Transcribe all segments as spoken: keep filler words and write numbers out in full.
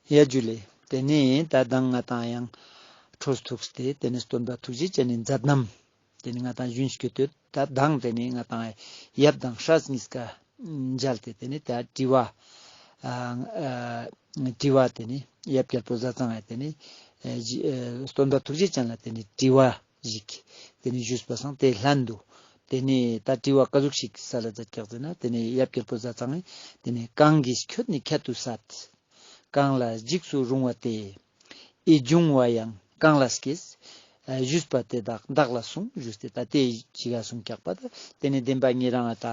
ཡ་ཇུ་ལེ། ཏེ་ནེ་ད་མདང་ང་ཏང་ཡང་འཕྲོས་ཐུགས་ཏེ་ཏེ་ནེ་སྟོན་པ་ཐུགས་རྗེ་ཅན་ནི་མཛད་རྣམ་ཏེ་ནེ་ང་ཏང་ཞུན་སྐྱོད་དེ་ད་མདང་ཏེ་ནེ་ང་ཏང་ཡབ་དང་སྲས་གཉིས་ཀ་མཇལ་ཏེ་ཏེ་ནེ་ད་དྲི་བ་ཨ་ཨ་དྲི་བ་ཏེ་ནེ་ཡབ་རྒྱལ་པོ་ཟས་གཙང་ཡང་ཏེ་ནེ་ཨ་ཇི་ཨ་སྟོན་པ་ཐུགས་རྗེ་ཅན་ལ་ཏེ་ནེ་དྲི་བ་ཞིག་ཏེ་ནེ་ཞུས་པ་སང་ཏེ་ལན་དུ་ཏེ་ནེ་ད་དྲི་བ་ཀ་ཟུག་ཞིག་སལ་ལ་མཛད་ཀྱག་ཟེར་ན་ཏེ་ནེ་ཡབ་རྒྱལ་པོ་ཟས་གཙང་ངི་ཏེ་ནེ་གང་གིས་ཁྱོད་ནི་ཁྱད་དུ་བསད། གང་ལ་འཇིགས་སུ་རུང་བ་སྟེ། ཡིད་འབྱུང་བ་ཡང་གང་ལ་སྐྱེས། ཨ་ཞུས་པ་དེ་དག་བདག་ལ་གསུངས། ཞུས་ཏེ་ད་ཏེ་ཞིག་ག་གསུངས་ཀྱག་པ་ད་ཏེ་ནེ་བདེན་པ་ཉེ་རང་ང་ད་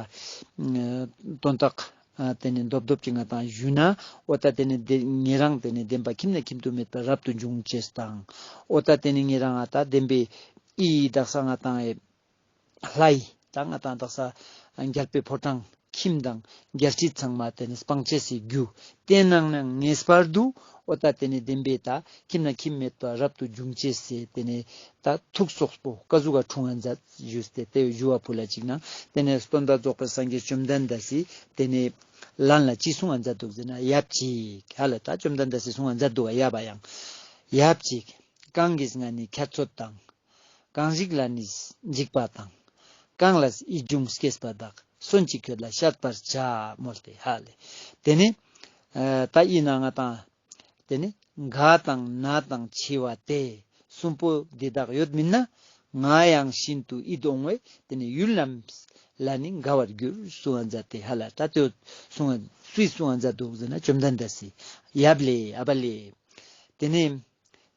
དོན་དག་ཨ་ཏེ་ནེ་རྡོབ་རྡོབ་ཅིག་ང་ཏང་ཞུས་ན་འོ་ད་ཏེ་ནེ་ཏེ་ཉེ་རང་ཏེ་ནེ་བདེན་པ་ཁྱིམ་ན་ཁྱིམ་དུ་མེད་པ་རབ་ཏུ་འབྱུང་ཅེས་དང་འོ་ད་ཏེ་ནེ་ཉེ་རང་ང་ད་བདེན་པའི་ཨི་དག་ས་ང་ཏང་ཨེ་ལྷའི་ད་ང་ཏང་དག་ས་རྒྱལ་པོའི་ཕོ་བྲང་ཁྱིམ་དང་རྒྱལ་སྲིད་ཚང་མ་ཏེ་ནེ་སྤང་ཅེས་སི་རྒྱུ་ཏེ་ནང་ནེ་ངེས་པར་དུ་འོ་ད་ཏེ་ནེ་བདེན་པའི་ད་ཁྱིམ་ན་ཁྱིམ་མེད་པ་རབ་ཏུ་འབྱུང་ཅེས་སི་ཏེ་ནེ་ད་ཐུགས་སོགས་པོ་ཀ་ཟུག་ག་འཁྲུངས་ང་མཛད་ཞུས་ཏེ་ཏེ་ཞུ་བ་ཕུལ་ལ་ཅིག་ན་ཏེ་ནེ་སྟོན་པ་རྫོགས་པའི་སངས་རྒྱས་བཅོམ་ལྡན་འདས་སི་ཏེ་ནེ་ལན་ལ་ཅི་གསུང་ང་མཛད་འདུག་ཟེར་ན་ཡབ་ཅིག་ཧ་ལ་ད་བཅོམ་ལྡན་འདས་སི་གསུང་ང་མཛད་འདུག་ག་ཡབ་ཡང་ཡབ་ཅིག་གང་གིས་ང་ནི་ཁྱད་གསོད་དང་། གང་ཞིག་ལ་ནི་འཇིགས་པ་དང་། གང་ལ་ཡིད་འབྱུང་སྐྱེས་པ་དག། གསོན་ཅིག་ཁྱོད་ལ་བཤད་པར་བྱ་མོལ་ཏེ་ཧ་ལེ། ཏེ་ནེ་ཨ་ད་ཨི་ན་ང་ཏང་ཏེ་ནེ་རྒ་དང་ན་དང་འཆི་བ་སྟེ་གསུམ་པོ་འདི་དག་ཡོད་མིན་ན་ང་ཡང་ཤིན་ཏུ་ཡིད་འོང་བས་ཏེ་ནེ་ཡུལ་རྣམས་ལ་ནི་དགའ་བར་འགྱུར་གསུང་ང་མཛད་དེ་ཧ་ལ་ད་ཏེ་གསུང་ང་སུས་གསུང་ང་མཛད་འདུག་ཟེར་ན་བཅོམ་ལྡན་འདས་སི་ཡབ་ལེ་ཨ་བ་ལེ། ཏེ་ནེ་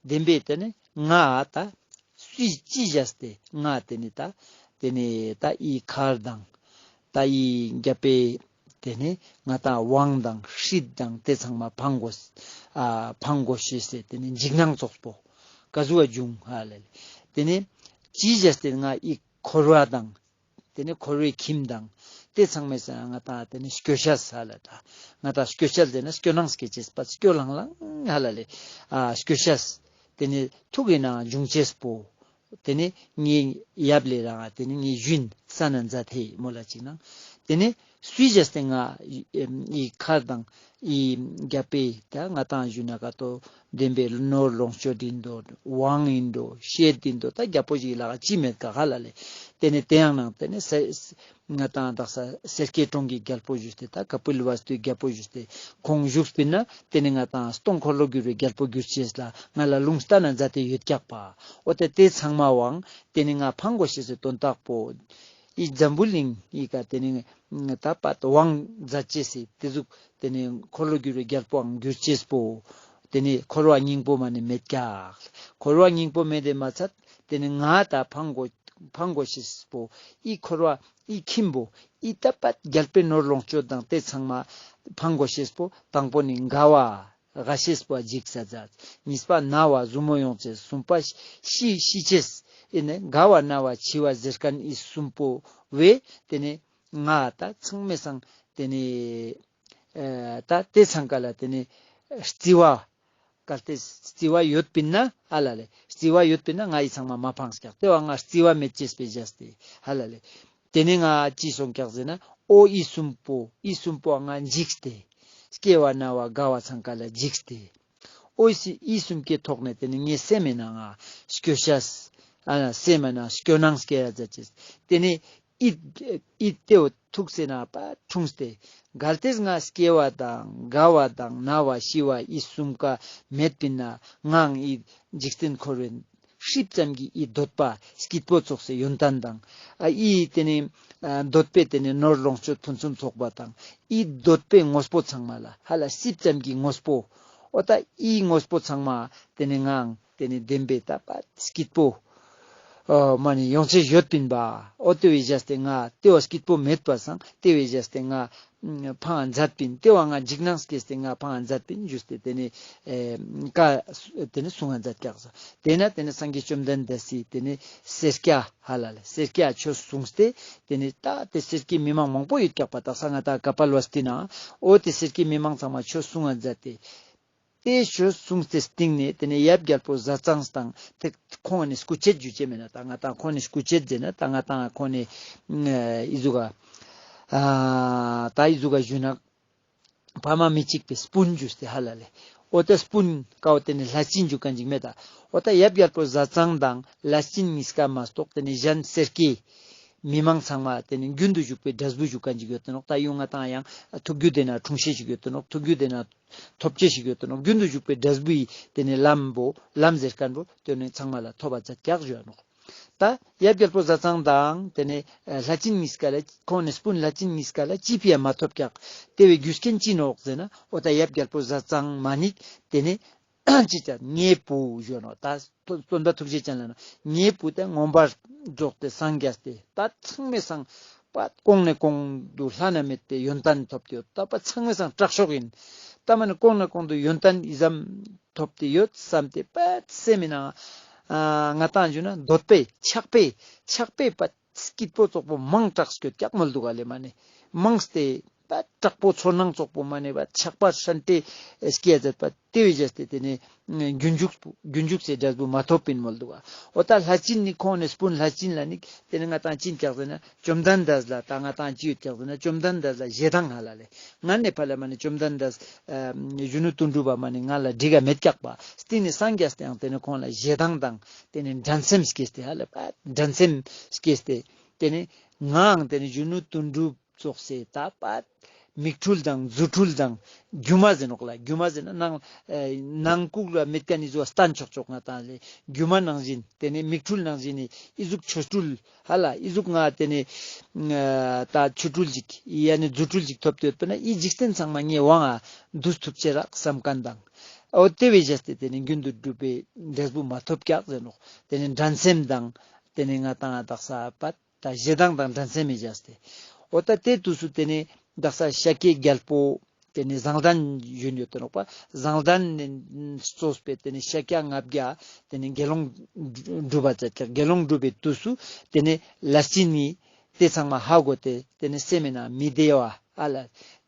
བདེན་པའི་ཏེ་ནེ་ང་ད་སུའི་ཅི་བྱས་ཏེ་ང་ཏེ་ནེ་ད་ཏེ་ནེ་ད་ཨི་མཁར་དང་ད་ཨི་རྒྱལ་པོའི་ཏེ་ནེ་ང་ད་དབང་དང་སྲིད་དང་ཏེ་ཚང་མ་ཕང་དགོས་ཨ་ཕང་དགོས་ཤེས་སི་ཏེ་ནེ་འཇིགས་སྣང་ཙོགས་པོ་ཀ་ཟུག་ག་འབྱུང་ཧ་ལ་ལེ། ཏེ་ནེ་ཅི་བྱས་ཏེ་ང་ཨི་འཁོར་བ་དང་ཏེ་ནེ་འཁོར་བའི་ཁྱིམ་དང་ཏེ་ཚང་མའི་སང་ང་ཏང་ཏེ་ནེ་སྐྱོ་ཤས་ཧ་ལ་ད་ང་ཏང་སྐྱོ་ཤས་ཟེར་ན་སྐྱོ་སྣང་སྐྱེ་ཅེས་པ་སྐྱོ་ལང་ལང་ཧ་ལ་ལེ། ཨ་སྐྱོ་ཤས་ཏེ་ནེ་ཐུགས་ཀྱི་ནང་འབྱུང་ཅེས་པོ་ཏེ་ནེ་ངའི་ཡབ་ལེ་རང་ཏེ་ནེ་ངའི་ཞུན་ས་ན་མཛད་དེ་མོལ་ལ་ཅིག་ནང་ཏེ་ནེ་སུས་བྱས་ཏེ་ང་ཨི་མཁར་དང་ཨི་རྒྱལ་པོའི་ད་ང་ཏང་ཞུ་ན་ཀ་ཏོ་བདེན་པའི་ནོར་ལོངས་སྤྱོད་ཡིན་འགྲོ་དབང་ཡིན་འགྲོ་ཤེད་ཡིན་འགྲོ་ད་རྒྱལ་པོ་ཞིག་ལ་ཅི་མེད་ཀ་ཧ་ལ་ལེ། ཏེ་ནེ་ཏེ་ཡང་ནང་ཏེ་ནེ་ས་ང་ཏང་དག་ས་སེར་སྐྱའི་གྲོང་གི་རྒྱལ་པོ་ཞུས་ཏེ་ད་ཀ་པིལ་ཝསྟུའི་རྒྱལ་པོ་ཞུས་ཏེ་ཁོང་བཞུགས་པིན་ན་ཏེ་ནེ་ང་ཏང་སྟོང་འཁོར་ལོ་སྒྱུར་བའི་རྒྱལ་པོ་གྱུར་ཅེས་ལ་ང་ལ་ལུང་བསྟན་ན་མཛད་དེ་ཡོད་ཀྱག་པ། འོ་ཏེ་ཏེ་ཚང་མ་བང་ཏེ་ནེ་ང་ཕང་དགོས་ཤེས་སི་དོན་དག་པོ། ཨི་འཛམ་བུ་གླིང་ཨི་ཀ་ཏེ་ནེ་ད་པ་དབང་མཛད་ཅེས་སི་ཏེ་ཟུག་ཏེ་ནེ་འཁོར་ལོ་སྒྱུར་བའི་རྒྱལ་པོའང་གྱུར་ཅེས་པོ། ཏེ་ནེ་འཁོར་བ་སྙིང་པོ་མ་ནེ་མེད་ཀྱག། འཁོར་བ་སྙིང་པོ་མེད་དེ་མ་ཚད་ཏེ་ནེ་ང་ད་ཕང་དགོས་ཕང་དགོས་ཤེས་པོ་ཨི་འཁོར་བ་ཨི་ཁྱིམ་པོ་ཨི་ད་པ་རྒྱལ་པོའི་ནོར་ལོངས་སྤྱོད་དང་ཏེ་ཚང་མ་ཕང་དགོས་ཤེས་པོ་དང་པོ་ནི་རྒ་བ་རྒ་ཤེས་པོ་འཇིགས་ས་མཛད། གཉིས་པ་ན་བ་ཟུར་མོ་ཡོང་ཅེས། གསུམ་པ་ཤི་ཤི་ཅེས། ཨེ་ནེ་རྒ་བ་ན་བ་འཆི་བ་ཟེར་ཁན་ཨི་གསུམ་པོ་བས་ཏེ་ནེ་ང་ད་ཚང་མའི་སང་ཏེ་ནེ་ཨ་ད་ཏེ་ཚང་ཀ་ལ་ཏེ་ནེ་རྩི་བ་གལ་ཏེ་རྩི་བ་ཡོད་པིན་ན་ཧ་ལ་ལེ། རྩི་བ་ཡོད་པིན་ན་ང་ཨི་ཚང་མ་མ་ཕངས་ཀྱག། ཏེ་བ་ང་རྩི་བ་མེད་ཅེས་པའི་བཞག་སྟེ་ཧ་ལ་ལེ། ཏེ་ནེ་ང་ཅི་སོང་ཀྱག་ཟེར་ན་འོ་ཨི་གསུམ་པོ་ཨི་གསུམ་པོ་ང་འཇིགས་ཏེ་སྐྱེ་བ་ན་བ་རྒ་བ་ཚང་ཀ་ལ་འཇིགས་ཏེ་འོ་ཨི་གསུམ་གྱི་ཐོག་ནེ་ཏེ་ནེ་ངའི་སེམས་མེད་ན་ང་སྐྱོ་ཤས་ཨ་སེམས་མེད་ན་སྐྱོ་སྣང་སྐྱེ་ཡ་མཛད་ཅེས། ཏེ་ནེ་ཨི་ཨི་ཏེ་བོ་ཐུགས་སེ་ན་པ་འཁྲུངས་ཏེ་གལ་ཏེ་ང་སྐྱེ་བ་དང་རྒ་བ་དང་ན་བ་ཤི་བ་ཨི་གསུམ་ཀ་མེད་པིན་ན་ངའང་ཨི་འཇིག་རྟེན་འཁོར་བའི་ཧྲིབ་ཙམ་གྱི་ཨི་འདོད་པ་སྐྱིད་པོ་ཙོགས་སེ་ཡོན་ཏན་དང་ཨ་ཨི་ཏེ་ནེ་ཨ་འདོད་པའི་ཏེ་ནེ་ནོར་ལོངས་སྤྱོད་ཕུན་སུམ་ཚོགས་པ་དང་ཨི་འདོད་པའི་དངོས་པོ་ཚང་མ་ལ་ཧ་ལ་ཧྲིབ་ཙམ་གྱི་དངོས་པོ་འོ་ད་ཨི་དངོས་པོ་ཚང་མ་ཏེ་ནེ་ངའང་ཏེ་ནེ་བདེན་པའི་ད་པ་སྐྱིད་པོ་ཨ་མ་ནེ་ཡོང་ཅེས་ཡོད་པིན་པ། འོ་ཏེ་བའི་བཞག་སྟེ་ང་ཏེ་བ་སྐྱིད་པོ་མེད་པ་སང་ཏེ་བའི་བཞག་སྟེ་ང་ཕང་ང་མཛད་པིན། ཏེ་བ་ང་འཇིགས་སྣང་སྐྱེས་ཏེ་ང་ཕང་ང་མཛད་པིན་ཞུས་ཏེ་ཏེ་ནེ་ཨེ་ཀ་ཏེ་ནེ་གསུང་ང་མཛད་ཀྱག་ས། ཏེ་ན་ཏེ་ནེ་སངས་རྒྱས་བཅོམ་ལྡན་འདས་སི་ཏེ་ནེ་སེར་སྐྱ་ཧ་ལ་ལེ་སེར་སྐྱ་ཆོས་གསུངས་ཏེ་ཏེ་ནེ་ད་ཏེ་སེར་སྐྱའི་མི་མང་མང་པོ་ཡོད་ཀྱག་པ་དག་ས་ང་ད་ཀ་པལ་ཝསྟི་ན་འོ་ཏེ་སེར་སྐྱའི་མི་མང་ཚང་མ་ཆོས་གསུང་ང་མཛད་དེ། ཏེ་ཆོས་གསུངས་ཏེ་སྟིང་ནེ་ཏེ་ནེ་ཡབ་རྒྱལ་པོ་ཟས་གཙང་དང་ཏེ་ཁོང་ནི་སྐུ་མཆེད་ཞུ་ཅེས་མེད་ན་ད་ང་ཏང་ཁོང་ནི་སྐུ་མཆེད་ཟེར་ན་ད་ང་ཏང་ཁོང་ནི་ཨི་ཟུག་ག་ཨ་ད་ཨི་ཟུག་ག་ཞུ་ན་ ཕ་མ་མི་གཅིག་པའི་སྤུན་ཞུས་ཏེ་ཧ་ལ་ལེ། འོ་ད་སྤུན་ཀའོ་དེ་ནི་ལྷས་བྱིན་ཞུ་མཁན་ཅིག་མེད་ད། འོ་ད་ཡབ་རྒྱལ་པོ་ཟས་གཙང་དང་ལྷས་བྱིན་གཉིས་ཀ་མ་གཏོགས་དེ་ནི་གཞན་སེར་སྐྱའི་མི་མང་ཚང་མ་དེ་ནི་རྒྱུན་དུ་ཞུགས་པའི་འབྲས་བུ་ཞུ་མཁན་ཅིག་ཡོད་དེ་ནོག། ད་ཡོང་ང་དང་ཡང་ཐུགས་རྒྱུད་དེ་ན་འཁྲུངས་ཤེས་ཤིག་ཡོད་དེ་ནོག། ཐུགས་རྒྱུད་དེ་ན་ཐོབ་ཅེས་ཤིག་ཡོད་དེ་ནོག། རྒྱུན་དུ་ཞུགས་པའི་འབྲས་བུ་ཡི་དེ་ནི་ལམ་བོ་ལམ་ཟེར་མཁན་བོ་དེ་ནི་ཚང་མ་ལ་ཐོབ་པ་མཛད་ཀྱག་ཞུ་ནོག། ད་ཡབ་རྒྱལ་པོ་ཟས་གཙང་དང་དེ་ནས་ལྷས་བྱིན་གཉིས་ཀ་ལ་ཁོང་ནས་སྤུན་ལྷས་བྱིན་གཉིས་ཀ་ལ་ཅི་ཕི་ཡ་མ་ཐོབ་ཀྱག། དེ་བའི་རྒྱུ་རྐྱེན་ཅི་ནོག་ཟེར་ན། འོ་ད་ཡབ་རྒྱལ་པོ་ཟས་གཙང་མ་ནི་དེ་ནས་ཅི་ཅག་ངའི་བུ་ཞུ་ནོག། ད་སྟོན་པ་ཐུགས་རྗེ་ཅན་ལ་ན་ངའི་བུ་དེ་མངོན་པར་རྫོགས་ཏེ་སངས་རྒྱས་ཏེ་ད་ཚང་མའི་སང་པ་གོང་ནས་གོང་དུ་བླ་ན་མེད་པའི་ཡོན་ཏན་ཐོབ་སྟེ་ཡོད། ད་པ་ཚང་མའི་སང་དྲག་ཤོས་ཡིན། ད་མ་ནི་གོང་ནས་གོང་དུ་ཡོན་ཏན་ཨི་ཙམ་ཐོབ་སྟེ་ཡོད་བསམ་སྟེ་པད་སེམས་མི་ནང་ང་ཏང་ཞུ་ན་འདོད་པས་ཆགས་པས་ཆགས་པས་པད་སྐྱིད་པོ་ཙོག་པོ་མང་དྲགས་སྐྱོད་ཀྱག་མོལ་འདུག་ག་ལེ། མ་ནི་མང་སྟེ་པད་དྲག་པོ་ཚོར་སྣང་ཙོག་པོ་མ་ནི་པད་ཆགས་པ་ཧྲན་ཏེ་སྐྱེ་ཡ་མཛད་པ་དེ་བས་བྱས་ཏེ་དེ་ནི་རྒྱུན་འཇུག་རྒྱུན་འཇུག་སའི་འབྲས་བུ་མ་ཐོབ་པིན་མོལ་འདུག་ག། འོ་ད་ལྷས་བྱིན་ནི་ཁོང་ནི་སྤུན་ལྷས་བྱིན་ལ་ནི་དེ་ནི་ང་ཏང་ཅི་ཡོད་ཀྱག་ཟེར་ན། བཅོམ་ལྡན་འདས་ལ་ད་ང་ཏང་ཅི་ཡོད་ཀྱག་ཟེར་ན། བཅོམ་ལྡན་འདས་ལ་ཞེ་སྡང་ཧ་ལ་ལེ། ང་ནི་ཕ་ལ་མ་ནི་བཅོམ་ལྡན་འདས་ཨ་གཞོན་ནུ་དོན་གྲུབ་པ་མ་ནི་ང་ལ་འགྲིག་ག་མེད་ཀྱག་པ། སྟིང་ནི་སངས་རྒྱས་ཏེའང་དེ་ནི་ཁོང་ལ་ཞེ་སྡང་དང་དེ་ནི་འགྲན་སེམས་སྐྱེས་ཏེ་ཧ་ལ་པ་འགྲན་སེམས་སྐྱེས་ཏེ་དེ་ནི་ངའང་དེ་ནི་གཞོན་ནུ་དོན་གྲུབ་ཙོགས་སེ་ད་པ་མིག་འཕྲུལ་དང་རྫུ་འཕྲུལ་དང་སྒྱུ་མ་ཟེར་ནོག་ལ། སྒྱུ་མ་ཟེར་ན་ནང་ཨ་ནང་ཁུག་ལ་མེད་མཁན་ནི་བཟོ་བ་སྟན་ཆོག་ཆོག་ང་ཏང་ལེ། སྒྱུ་མ་ནང་བཞིན་དེ་ནི་མིག་འཕྲུལ་ནང་བཞིན་ནི་ཨི་ཟུག་ཆོ་འཕྲུལ་ཧ་ལ་ཨི་ཟུག་ང་དེ་ནི་ཨ་ད་ཆོ་འཕྲུལ་ཅིག་ཡ་ནི་རྫུ་འཕྲུལ་ཅིག་ཐོབ་སྟེ་ཡོད་པ་ན་ཨི་འཇིག་རྟེན་ཚང་མ་ངའི་དབང་ང་འདུས་ཐུབ་ཅེས་རག་བསམ་མཁན་དང་། འོ་དེ་བས་བྱས་ཏེ་དེ་ནི་རྒྱུན་དུ་སྒྲུབ་པའི་འབྲས་བུ་མ་ཐོབ་ཀྱག་ཟེར་ནོག། དེ་ནི་འགྲན་སེམས་དང་དེ་ནི་ང་ཏང་དག་ས་པ་ད་ཞེ་སྡང་དང་འགྲན་སེམས་མི་བྱས་ཏེ། འོ་ད་དེ་དུས་སུ་དེ་ནི་དག་ས་ཤཱཀྱའི་རྒྱལ་པོ་དེ་ནི་བཟང་ལྡན་ཞུ་ཡོད་དེ་ནོག་པ། བཟང་ལྡན་ནི་གཙོས་པའི་དེ་ནི་ཤཱཀྱ་ལྔ་བརྒྱ་དེ་ནི་དགེ་སློང་སྒྲུབ་པ་མཛད་ཀྱག། དགེ་སློང་སྒྲུབ་པའི་དུས་སུ་དེ་ནི་ལྷས་བྱིན་ནི་དེ་ཚང་མ་ཧ་གོ་སྟེ་དེ་ནི་སེམས་མི་ནང་མི་བདེ་བ་ཨ་ལ་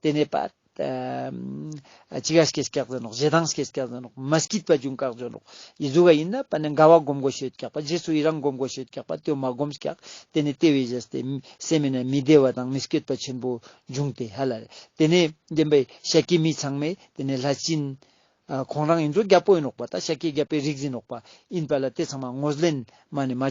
དེ་ནི་པ་ཨ་ཅི་ག་སྐྱེས་ཀྱག་ཟེར་ནོག། ཞེ་སྡང་སྐྱེས་ཀྱག་ཟེར་ནོག། མ་སྐྱིད་པ་བྱུང་ཀྱག་ཟེར་ནོག། ཡི་ཟུག་ག་ཡིན་ན་པ་ནི་དགའ་བ་སྒོམ་དགོས་ཤེས་ཀྱག་པ། རྗེས་སུ་ཡི་རང་སྒོམ་དགོས་ཤེས་ཀྱག་པ། དེ་མ་སྒོམ་ཀྱག། དེ་ནི་དེ་བས་བྱས་ཏེ་སེམས་མི་ནང་མི་བདེ་བ་དང་མི་སྐྱིད་པ་ཆེན་པོ་བྱུང་སྟེ་ཧ་ལ་རེ། དེ་ནི་བདེན་པའི་ཤཱཀྱའི་མི་ཚང་མས་དེ་ནི་ལྷས་བྱིན་ཨ་ཁོང་རང་ཡིན་ཚོ་རྒྱལ་པོ་ཡིན་ནོག་པ། ད་ཤཱཀྱའི་རྒྱལ་པོའི་རིགས་ཡིན་ནོག་པ། ཡིན་པ་ལ་དེ་ཚང་མ་ངོས་ལེན་མ་ནི་མ་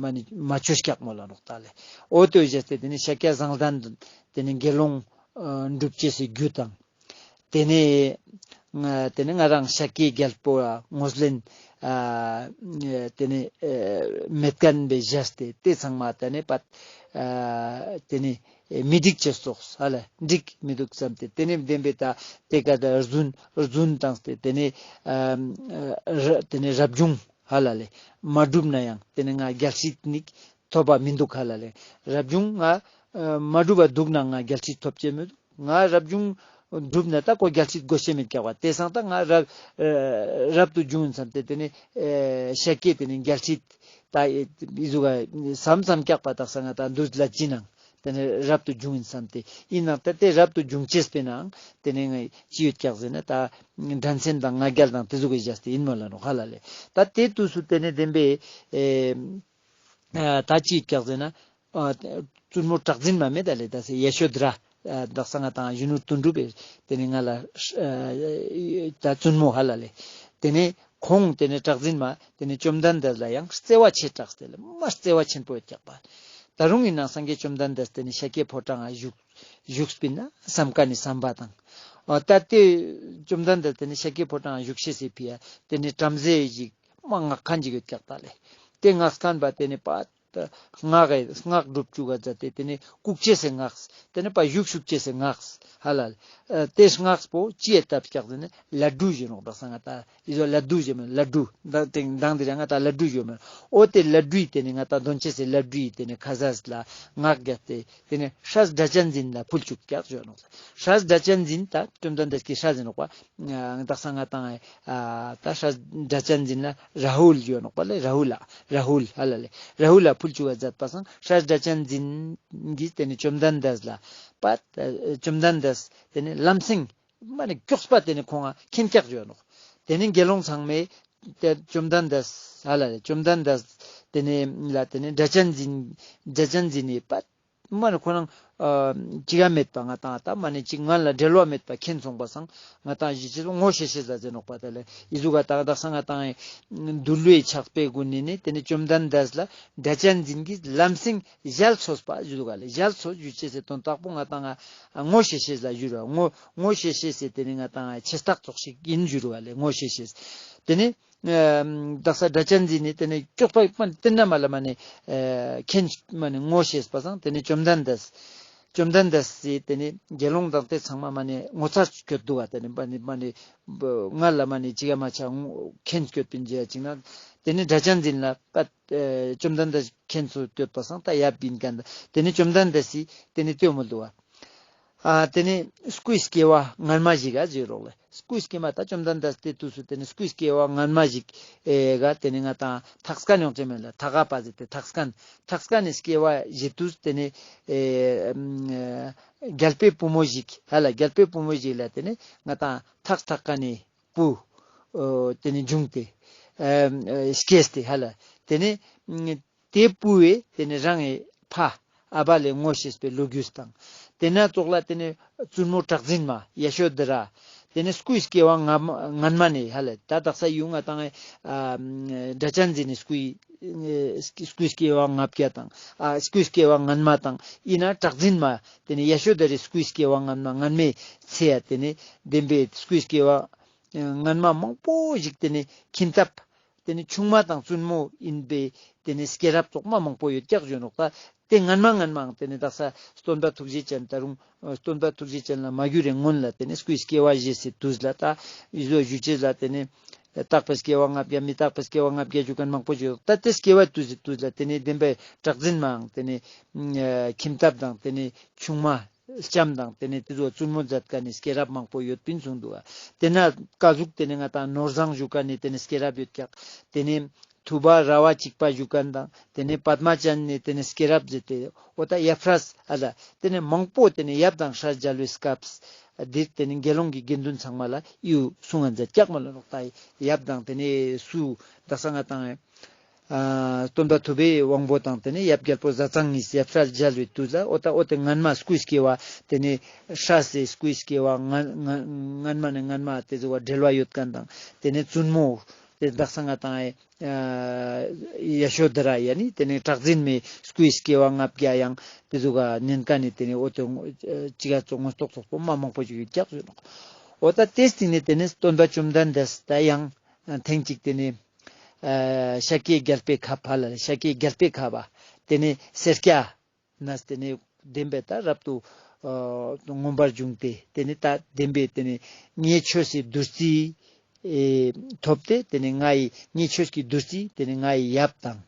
མ་ནི་མ་བཅོས་ཀྱག་མོལ་ལ་ནོག་ད་ལེ། འོ་དེ་བས་བྱས་ཏེ་དེ་ནི་ཤཱཀྱ་བཟང་ལྡན་དེ་ནི་དགེ་སློང་ཨ་སྒྲུབ་ཅེས་སི་རྒྱུ་དང་། དེ་ནས་ང་དེ་ནས་ང་རང་ཤཱཀྱའི་རྒྱལ་པོ་ལ་ངོས་ལེན་ཨ་དེ་ནས་ཨ་མེད་མཁན་བས་བྱས་ཏེ་དེ་ཚང་མ་དེ་ནས་པ་ཨ་དེ་ནས་མི་འགྲིག་ཅེས་སོགས་ཧ་ལ་འགྲིག་མི་འདུག་བསམ་སྟེ། དེ་ནས་བདེན་པའི་ད་དེ་ཀ་ད་རྫུན་རྫུན་བཏང་སྟེ་དེ་ནས་ཨ་ར་དེ་ནས་རབ་བྱུང་ཧ་ལ་ལེ་མ་བསྒྲུབས་ན་ཡང་དེ་ནས་ང་རྒྱལ་སྲིད་ནི་ཐོབ་པ་མི་འདུག་ཧ་ལ་ལེ། རབ་བྱུང་ང་ཨ་མ་བསྒྲུབས་པ་འདུག་ན་ང་རྒྱལ་སྲིད་ཐོབ་ཅེས་མི་འདུག། ང་རབ་བྱུང་བསྒྲུབས་ན་ད་ཁོ་རྒྱལ་སྲིད་དགོས་ཤེས་མེད་ཀྱག་པ། དེ་སང་ད་ང་རབ་ཨ་རབ་ཏུ་བྱུང་ཡིན་བསམ་སྟེ་དེ་ནས་ཨ་ཤཱཀྱའི་དེ་ནས་རྒྱལ་སྲིད་ད་ཨི་ཟུག་ག་བསམ་བསམ་ཀྱག་པ། དག་ས་ང་ད་འདུས་ལ་ཅི་ནང་དེ་ནས་རབ་ཏུ་བྱུང་ཡིན་བསམ་སྟེ་ཡིན་ནང་ད་དེ་རབ་ཏུ་བྱུང་ཅེས་པའི་ནང་དེ་ནས་ང་ཅི་ཡོད་ཀྱག་ཟེར་ན་ད་འགྲན་སེམས་དང་ང་རྒྱལ་དང་དེ་ཟུག་གི་བྱས་ཏེ་ཡིན་མོལ་ལ་ནོག་ཧ་ལ་ལེ། ད་དེ་དུས་སུ་དེ་ནས་བདེན་པའི་ཨེ་ཨ་ད་ཅི་ཡོད་ཀྱག་ཟེར་ན། ཨ་བཙུན་མོ་གྲགས་འཛིན་མ་མེད་ད་ལེ། ད་སེ་ཡ་ཤོ་དྷ་ར་ཨ་དག་ས་ང་ཏང་གཞོན་ནུ་དོན་གྲུབ་པའི་དེ་ནས་ང་ལ་ཨ་ད་བཙུན་མོ་ཧ་ལ་ལེ། དེ་ནས་ཁོང་དེ་ནས་གྲགས་འཛིན་མ་དེ་ནས་བཅོམ་ལྡན་འདས་ལ་ཡང་བརྩེ་བ་ཆེ་དྲགས་ཏེ་ལེ་མ་བརྩེ་བ་ཆེན་པོ་ཡོད་ཀྱག་པ། ད་རུང་ཡིན་ནང་སངས་རྒྱས་བཅོམ་ལྡན་འདས་དེ་ནས་ཤཱཀྱའི་ཕོ་བྲང་ང་བཞུགས་བཞུགས་པིན་ན་བསམ་མཁན་ནི་བསམ་པ་དང་། ཨ་ད་དེ་བཅོམ་ལྡན་འདས་དེ་ནས་ཤཱཀྱའི་ཕོ་བྲང་ང་བཞུགས་ཤེས་སི་ཕི་ཡ་དེ་ནས་བྲམ་ཟེ་ཞིག་མ་མངགས་མཁན་ཅིག་ཡོད་ཀྱག་ད་ལེ། དེ་མངགས་མཁན་པ་དེ་ནས་པ་ད་སྔགས་སྔགས་སྒྲུབ་བཅུག་ག་མཛད་དེ་དེ་ནས་བཀུག་ཅེས་སི་སྔགས། དེ་ནས་པ་བཞུགས་བཅུག་ཅེས་སི་སྔགས་ཧ་ལ་ལེ། ཨ་དེ་སྔགས་པོ་ཅི་ཡ་བཏབ་ཀྱག་ཟེར་ན་ལ་ཌུ་ཞུ་ནོག། དག་ས་ང་ཏང་ཨི་ཟོ་ལ་ཌུ་ཞུ་མེད་ལ་ཌུ། མདང་དེ་མདང་དེ་རིང་ང་ཏང་ལ་ཌུ་ཞུ་མེད། འོ་དེ་ལ་ཌུ་ཡི་དེ་ནས་ང་ཏང་དོན་ཅེས་སི་ལ་ཌུ་ཡི་དེ་ནས་ཁ་ཟས་ལ་སྔགས་བརྒྱབ་སྟེ་དེ་ནས་སྲས་སྒྲ་གཅན་འཛིན་ལ་ཕུལ་བཅུག་ཀྱག་ཞུ་ནོག། སྲས་སྒྲ་གཅན་འཛིན་ད་བཅོམ་ལྡན་འདས་ཀྱི་སྲས་ཡིན་ནོག་པ། ཨ་དག་ས་ང་ཏང་ཨ་ད་སྲས་སྒྲ་གཅན་འཛིན་ལ་ར་ཧུལ་ཡོད་ནོག་པ་ལེ། ར་ཧུལ་ལ་ར་ཧུལ་ཧ་ལ་ལེ། ར་ཧུལ་ལ་ཕུལ་བཅུག་ག་མཛད་པ་སང་སྲས་སྒྲ་གཅན་འཛིན་གྱིས་དེ་ནས་བཅོམ་ལྡན་འདས་ལ་པ་ཨ་བཅོམ་ལྡན་འདས་དེ་ནས་ལམ་སེང་མ་ནི་མགྱོགས་པ་དེ་ནས་ཁོང་ང་མཁྱེན་ཀྱག་ཡོད་ནོག། དེ་ནས་དགེ་སློང་ཚང་མས་དེ་བཅོམ་ལྡན་འདས་ཧ་ལ་ལེ་བཅོམ་ལྡན་འདས་དེ་ནས་ལ་དེ་ནས་སྒྲ་གཅན་འཛིན་སྒྲ་གཅན་འཛིན་ནི་པ་ མ་ནི་ཁོ་རང་ཨ་ཅི་ག་མེད་པ་ང་ཏང་ད་མ་ནི་ཅིག་ང་ལ་འབྲེལ་བ་མེད་པ་མཁྱེན་སོང་པ་སང་ང་ཏང་ཞི་ཅེས་ངོ་ཤེས་ཤེས་ལ་ཟེར་ནོག་པ། དེ་ལས་ཨི་ཟུག་ག་ཏང་དག་ས་ང་ཏང་འདུལ་བའི་ཕྱག་དཔེ་གུན་ནི་ནི་དེ་ནི་བཅོམ་ལྡན་འདས་ལ་སྒྲ་གཅན་འཛིན་གྱི་ལམ་སེང་ཞལ་འཚོས་པ་ཞུ་ག་ལེ། ཞལ་འཚོས་ཞུ་ཅེས་སི་དོན་དག་པོ་ང་ཏང་ང་ངོ་ཤེས་ཤེས་ལ་ཞུ་ར་ངོ་ངོ་ཤེས་ཤེས་སི་དེ་ནི་ང་ཏང་ང་ཆེ་རྟགས་ཙོགས་ཤིག་ཡིན་ཞུ་ར་ལེ། ངོ་ཤེས་ཤེས་དེ་ནི་ཨ་དག་ས་སྒྲ་གཅན་འཛིན་ནི་དེ་ནི་ཅོག་པ་མ་ནི་དེ་ན་མ་ལ་མ་ནི་ཨ་མཁྱེན་མ་ནི་ངོ་ཤེས་པ་སང་དེ་ནི་བཅོམ་ལྡན་འདས་བཅོམ་ལྡན་འདས་སི་དེ་ནི་དགེ་སློང་དང་དེ་ཚང་མ་མ་ནི་ངོ་ཚ་སྐྱོད་འདུག་ག། དེ་ནི་མ་ནི་མ་ནི་ང་ལ་མ་ནི་ཅི་ག་མ་ཆ་མཁྱེན་སྐྱོད་པིན་ཅི་ཡ་ཅིག་ན་དེ་ནི་སྒྲ་གཅན་འཛིན་ལ་པ་ཨ་བཅོམ་ལྡན་འདས་མཁྱེན་སོ་སྐྱོད་པ་སང་ད་ཡབ་ཡིན་མཁན་ད་དེ་ནི་བཅོམ་ལྡན་འདས་སི་དེ་ནི་ལྟོས་མོལ་འདུག་ག། ཨ་དེ་ནི་སྐུའི་སྐྱེ་བ་སྔན་མ་ཞིག་ག་ཟེར་རོགས་ལེ། སྐུའི་སྐྱེ་མ་ད་བཅོམ་ལྡན་འདས་དེ་དུས་སུ་དེ་ནི་སྐུའི་སྐྱེ་བ་སྔན་མ་ཞིག་ཨེ་ག་དེ་ནི་ང་ཏང་ཐག་སྐན་ཡོང་ཅེས་མེད་ལ་ཐག་ག་པ་ཟེར་ཏེ་ཐག་སྐན་ཐག་སྐན་ནི་སྐྱེ་བ་ཞིག་དུས་དེ་ནི་ཨེ་ཨམ་རྒྱལ་པོའི་བུ་མོ་ཞིག་ཧ་ལ་རྒྱལ་པོའི་བུ་མོ་ཞིག་ལ་དེ་ནི་ང་ཏང་ཐག་ཐག་ཀ་ནི་བུ་ཨོ་དེ་ནི་འབྱུང་སྟེ་ཨེ་སྐྱེས་ཏེ་ཧ་ལ་དེ་ནི་དེ་བུ་བས་དེ་ནི་རང་ངི་ཕ་ཨ་བ་ལས་ངོ་ཤེས་པའི་ལོ་རྒྱུས་དང་། དེ་ན་ཙོགས་ལ་དེ་ནི་བཙུན་མོ་གྲགས་འཛིན་མ་ཡ་ཤོ་དི་ར། དེ་ནི་སྐུའི་སྐྱེ་བ་སྔ་མ་སྔན་མ་ནས་ཧ་ལ་ད་དག་ས་ཡུལ་ང་ཏང་ཨ་སྒྲ་གཅན་འཛིན་ནི་སྐུའི་སྐུའི་སྐྱེ་བ་ལྔ་བརྒྱ་དང་ཨ་སྐུའི་སྐྱེ་བ་སྔན་མ་དང་ཡིན་ན་གྲགས་འཛིན་མ་དེ་ནི་ཡ་ཤོ་དི་རའི་སྐུའི་སྐྱེ་བ་སྔན་མ་སྔན་མའི་ཚེ་ཡ་དེ་ནི་བདེན་པའི་སྐུའི་སྐྱེ་བ་སྔན་མ་མང་པོ་ཞིག་དེ་ནི་ཁྱིམ་ཐབ་དེ་ནི་ཆུང་མ་དང་བཙུན་མོ་ཡིན་པའི་དེ་ནི་སྐྱེས་རབས་ཙོགས་མ་མང་པོ་ཡོད་ཀྱག་ཞུ་ནོག་ད། དེ་སྔན་མ་སྔན་མའང་དེ་ནི་དག་ས་སྟོན་པ་ཐུགས་རྗེ་ཅན་ད་རུང་སྟོན་པ་ཐུགས་རྗེ་ཅན་ལ་མ་གྱུར་རེ་སྔོན་ལ་དེ་ནི་སྐུའི་སྐྱེ་བ་བཞེས་སའི་དུས་ལ་ད་ཡི་ཟོ་ཞུ་ཅེས་ལ་དེ་ནི་རྟག་པའི་སྐྱེ་བ་ལྔ་བརྒྱ་མི་རྟག་པའི་སྐྱེ་བ་ལྔ་བརྒྱ་ཞུ་མཁན་མང་པོ་ཞིག་ཡོད། ད་དེ་སྐྱེ་བ་དུས་སི་དུས་ལ་དེ་ནི་བདེན་པའི་གྲགས་འཛིན་མའང་དེ་ནི་ཁྱིམ་ཐབ་དང་དེ་ནི་ཆུང་མ་ལྕམ་དང་དེ་ནི་དེ་ཚོ་བཙུན་མོ་མཛད་མཁན་ནི་སྐྱེས་རབས་མང་པོ་ཡོད་པིན་གསུངས་འདུག་ག། དེ་ན་ཀ་ཟུག་དེ་ནི་ང་ཏང་ནོར་བཟང་ཞུ་མཁན་ནི་དེ་ནི་སྐྱེས་རབས་ཡོད་ཀྱག། དེ་ནི་ཐུབ་པ་ར་བ་གཅིག་པ་ཞུ་མཁན་དང་དེ་ནི་པདྨ་ཅན་ནི་དེ་ནི་སྐྱེས་རབས་ཟེར་ཏེ་འོ་ད་ཡབ་སྲས་ཨ་ལ་དེ་ནི་མང་པོ་དེ་ནི་ཡབ་དང་སྲས་མཇལ་བའི་སྐབས་འདིར་དེ་ནི་དགེ་སློང་གི་དགེ་འདུན་ཚང་མ་ལ་ཡུ་གསུང་ང་མཛད་ཀྱག་མ་ལ་ནོག། ད་ཡབ་དང་དེ་ནི་སུ་དག་ས་ང་ཏང་ཨ་སྟོན་པ་ཐུབ་པའི་དབང་པོ་དང་དེ་ནི་ཡབ་རྒྱལ་པོ་ཟས་གཙང་གཉིས་ཡབ་སྲས་མཇལ་བའི་དུས་ལ་འོ་ད་འོ་དེ་སྔན་མ་སྐུའི་སྐྱེ་བ་དེ་ནི་སྲས་སི་སྐུའི་སྐྱེ་བ་སྔ་སྔ་སྔན་མ་ནས་སྔན་མ་དེ་ཚོ་བ་འབྲེལ་བ་ཡོད་མཁན་དང་དེ་ནི་བཙུན་མོ་དེ་དག་ས་ང་ཏང་ཨ་ཡ་ཤོ་དི་ར་ཡ་ནི་དེ་ནི་གྲགས་འཛིན་མའི་སྐུའི་སྐྱེ་བ་ལྔ་བརྒྱ་ཡང་དེ་ཚོ་ག་ཉན་མཁན་ནི་དེ་ནི་འོ་དེ་ཅི་ག་ཙོགས་ངོ་ཐོག་ཚོགས་པོ་མ་མང་པོ་ཞིག་ཡོད་ཀྱག་ཞུ་ནོག། འོ་ད་དེ་སྟིང་ནས་དེ་ནི་སྟོན་པ་བཅོམ་ལྡན་འདས་ད་ཡང་ཐེངས་གཅིག་དེ་ནི་ཨ་ཤཱཀྱའི་རྒྱལ་པོའི་ཁབ་ཧ་ལ་ལེ་ཤཱཀྱའི་རྒྱལ་པོའི་ཁབ་བ་དེ་ནི་སེར་སྐྱ་ནས་དེ་ནི་བདེན་པའི་ད་རབ་ཏུ་ཨ་མངོན་པར་བྱུང་སྟེ་དེ་ནི་ད་བདེན་པའི་དེ་ནི་ངའི་ཆོས་སི་བདུད་རྩི་ཨེ་ཐོབ་སྟེ་དེ་ནི་ང་ཡི་ངའི་ཆོས་ཀྱི་བདུད་རྩི་དེ་ནི་ང་ཡི་ཡབ་དང་།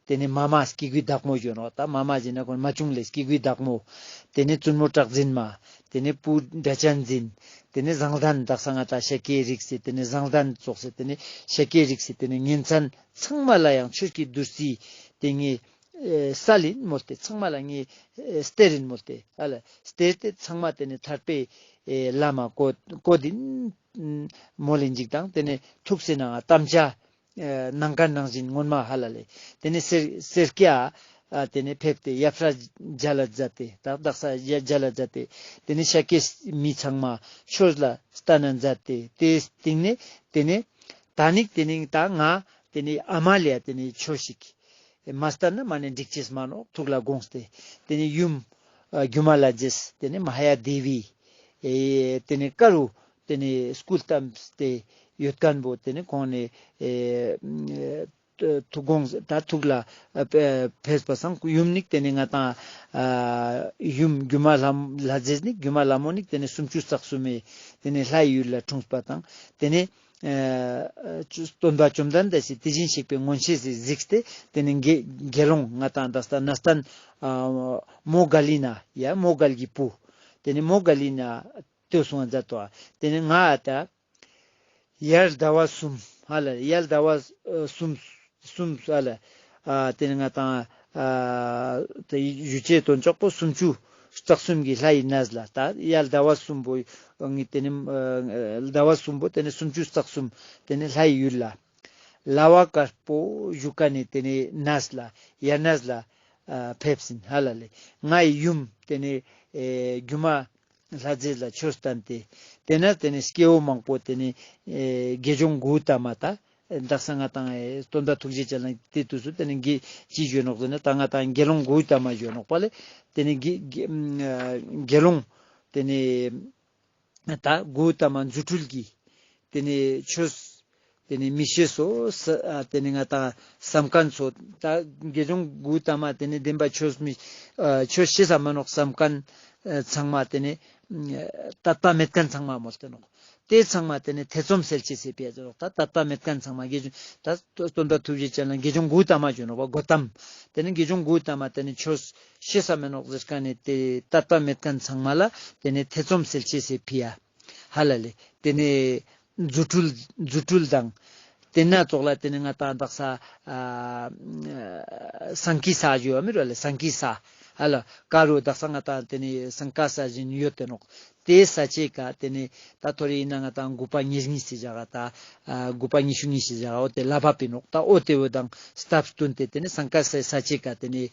དེ་ནི་མ་མ་སྐྱེ་དགུའི་བདག་མོ་ཞུ་ནོག། ད་མ་མ་ཞེ་ན་ཁོང་མ་ཆུང་ལས་སྐྱེ་དགུའི་བདག་མོ། དེ་ནི་བཙུན་མོ་གྲགས་འཛིན་མ། དེ་ནི་བུ་སྒྲ་གཅན་འཛིན། དེ་ནི་བཟང་ལྡན་དག་ས་ང་ཏང་ཤཱཀྱའི་རིགས་སི་དེ་ནི་བཟང་ལྡན་ཙོགས་སི་དེ་ནི་ཤཱཀྱའི་རིགས་སི་དེ་ནི་ཉིན་མཚན་ཚང་མ་ལ་ཡང་ཆོས་ཀྱི་བདུད་རྩི་དེ་ངའི་ཨེ་སལ་ཡིན་མོལ་ཏེ་ཚང་མ་ལ་ངའི་ཨེ་སྟེར་ཡིན་མོལ་ཏེ་ཨ་ལ་སྟེར་ཏེ་ཚང་མ་དེ་ནི་ཐར་པའི་ཨེ་ལམ་མ་བཀོད་བཀོད་ཡིན་མོལ་ཡིན་ཅིག་དང་དེ་ནི་ཐུགས་སི་ནང་དམ་བཅའ་ཨ་ནང་ཀ་ནང་བཞིན་སྔོན་མ་ཧ་ལ་ལེ། དེ་ནས་སེར་སེར་སྐྱ་ཨ་དེ་ནས་ཕེབས་ཏེ་ཡབ་སྲས་མཇལ་ལ་མཛད་དེ་ད་དག་ས་ཡ་མཇལ་ལ་མཛད་དེ་དེ་ནས་ཤཱཀྱའི་མི་ཚང་མ་ཆོས་ལ་བསྟན་ན་མཛད་དེ་དེའི་སྟིང་ནས་དེ་ནས་ད་ནིག་དེ་ནས་ད་ང་དེ་ནས་ཨ་མ་ལ་ཡ་དེ་ནས་ཆོས་ཤིག་མ་བསྟན་ན་མ་ནས་འགྲིག་ཅེས་མ་ནོག་ཐུགས་ལ་དགོངས་ཏེ་དེ་ནས་ཡུམ་ཨ་སྒྱུ་མ་ལྷ་མཛེས་དེ་ནས་མ་ཧཱ་ཡ་དེ་བི་ཨེ་དེ་ནས་ཀ་རུ་དེ་ནས་སྐུ་བལྟམས་ཏེ་ཡོད་མཁན་པོ་དེ་ནས་ཁོང་ནས་ཨེ་ཐུགས་དགོངས་ད་ཐུགས་ལ་ཨ་ཕེ་ཕེབས་པ་སང་ཡུམ་ནིག་དེ་ནས་ང་ཏང་ཨ་ཡུམ་སྒྱུ་མ་ལྷ་ལྷ་མཛེས་ནིག་སྒྱུ་མ་ལྷ་མོ་ནིག་དེ་ནས་སུམ་ཅུ་རྩ་གསུམ་མའི་དེ་ནས་ལྷའི་ཡུལ་ལ་འཁྲུངས་པ་དང་དེ་ནས་ཨ་སྟོན་པ་བཅོམ་ལྡན་འདས་སི་དེ་བཞིན་གཤེགས་པའི་མངོན་ཤེས་སི་གཟིགས་ཏེ་དེ་ནས་དགེ་དགེ་སློང་ང་ཏང་ད་ལྟ་གནས་བརྟན་ཨ་མོའུ་འགལ་ཡིན་ན་ཡ་མོའུ་འགལ་གྱི་བུ་དེ་ནས་མོའུ་འགལ་ཡིན་ན་ལྟོས་སོང་མཛད་དོ། དེ་ནས་ང་ཨ་ད་ཡར་ཟླ་བ་གསུམ་ཧ་ལ་ཡར་ཟླ་བ་ཨ་གསུམ་གསུམ་ཧ་ལ་ཨ་དེ་ནས་ང་ཏང་ཨ་དེ་ཞུ་ཅེས་དོན་ཅོག་པོ་སུམ་ཅུ་རྩ་གསུམ་གྱི་ལྷ་ཡི་གནས་ལ་ད་ཡར་ཟླ་བ་གསུམ་པོ་ངི་དེ་ནས་ཨ་ཟླ་བ་གསུམ་པོ་དེ་ནས་སུམ་ཅུ་རྩ་གསུམ་དེ་ནས་ལྷ་ཡི་ཡུལ་ལ་ལ་བ་དཀར་པོ་ཞུ་མཁན་ནི་དེ་ནས་གནས་ལ་ཡར་གནས་ལ་ ཨ་ཕེབས་ཨིན་ཧ་ལ་ལེ། ངའི་ཡུམ་ཏེ་ནེ་ཨེ་སྒྱུ་མ་ལྷ་མཛེས་ལ་ཆོས་བསྟན་ཏེ། ཏེ་ནེ་ཏེ་ནེ་སྐྱེ་བོ་མང་པོ་ཏེ་ནེ་ཨེ་དགེ་སྦྱོང་གཽ་ཏ་མ་ད་དག་ས་ང་དང་ཨེ་སྟོན་པ་ཐུགས་རྗེ་ཅན་ལ་ཏེ་དུས་སུ་ཏེ་ནེ་དགེ་ཅི་ཞུ་ནོག་ཟེར་ན་ད་ང་དང་དགེ་སློང་གཽ་ཏ་མ་ཞུ་ནོག་པ་ལེ། ཏེ་ནེ་དགེ་དགེ་ཨ་དགེ་སློང་ཏེ་ནེ་ད་གཽ་ཏ་མ་རྫུ་འཕྲུལ་གྱི་ཏེ་ནེ་ཆོས་ཏེ་ནེ་མི་ཤེས་སོ་ས་ཨ་ཏེ་ནེ་ང་དང་བསམ་མཁན་ཚོ་ད་དགེ་སྦྱོང་གཽ་ཏ་མ་ཏེ་ནེ་བདེན་པ་ཆོས་མི་ཨ་ཆོས་ཤེས་ས་མ་ནོག་བསམ་མཁན་ཨ་ཚང་མ་ཏེ་ནེ་ཨ་དད་པ་མེད་མཁན་ཚང་མ་མོལ་ཏེ་ནོག། ཏེ་ཚང་མ་ཏེ་ནེ་ཐེ་ཚོམ་སེལ་ཅེས་སི་ཕི་ཡ་ཟེར་ནོག། ད་དད་པ་མེད་མཁན་ཚང་མ་དགེ་སྦྱོང་ད་སྟོན་པ་ཐུགས་རྗེ་ཅན་ལ་དགེ་སྦྱོང་གཽ་ཏ་མ་ཞུ་ནོག་པ་གོ་ཏམ། ཏེ་ནེ་དགེ་སྦྱོང་གཽ་ཏ་མ་ཏེ་ནེ་ཆོས་ཤེས་ས་མེ་ནོག་ཟེར་མཁན་ནི་ཏེ་དད་པ་མེད་མཁན་ཚང་མ་ལ་ཏེ་ནེ་ཐེ་ཚོམ་སེལ་ཅེས་སི་ཕི་ཡ་ཧ་ལ་ལེ། ཏེ་ནེ་རྫུ་འཕྲུལ་རྫུ་འཕྲུལ་དང་། ཏེ་ནེ་ཙོགས་ལ་ཏེ་ནེ་ང་དང་དག་ས་ཨ་སང་ཀི་ས་ཞུ་བ་མི་རུ་ལེ་སང་ཀི་ས་ཧ་ལ་ཀ་རུ་དག་ས་ང་དང་ཏེ་ནེ་སང་ཀ་ས་ཞིག་ཡོད་ཏེ་ནོག། ཏེ་ས་ཆེ་ཀ་ཏེ་ནེ་ད་ཐོ་རེ་ཨིན་ན་ང་དང་དགུ་པ་ཉེར་གཉིས་སི་ཞག་ག་ད་ཨ་དགུ་པ་ཉི་ཤུ་གཉིས་སི་ཞག་ག་འོ་ཏེ་ལྷ་བབས་པིན་ནོག། ད་འོ་ཏེ་བོ་དང་སྟབས་བསྟུན་ཏེ་ཏེ་ནེ་སང་ཀ་ས་ས་ཆེ་ཀ་ཏེ་ནེ་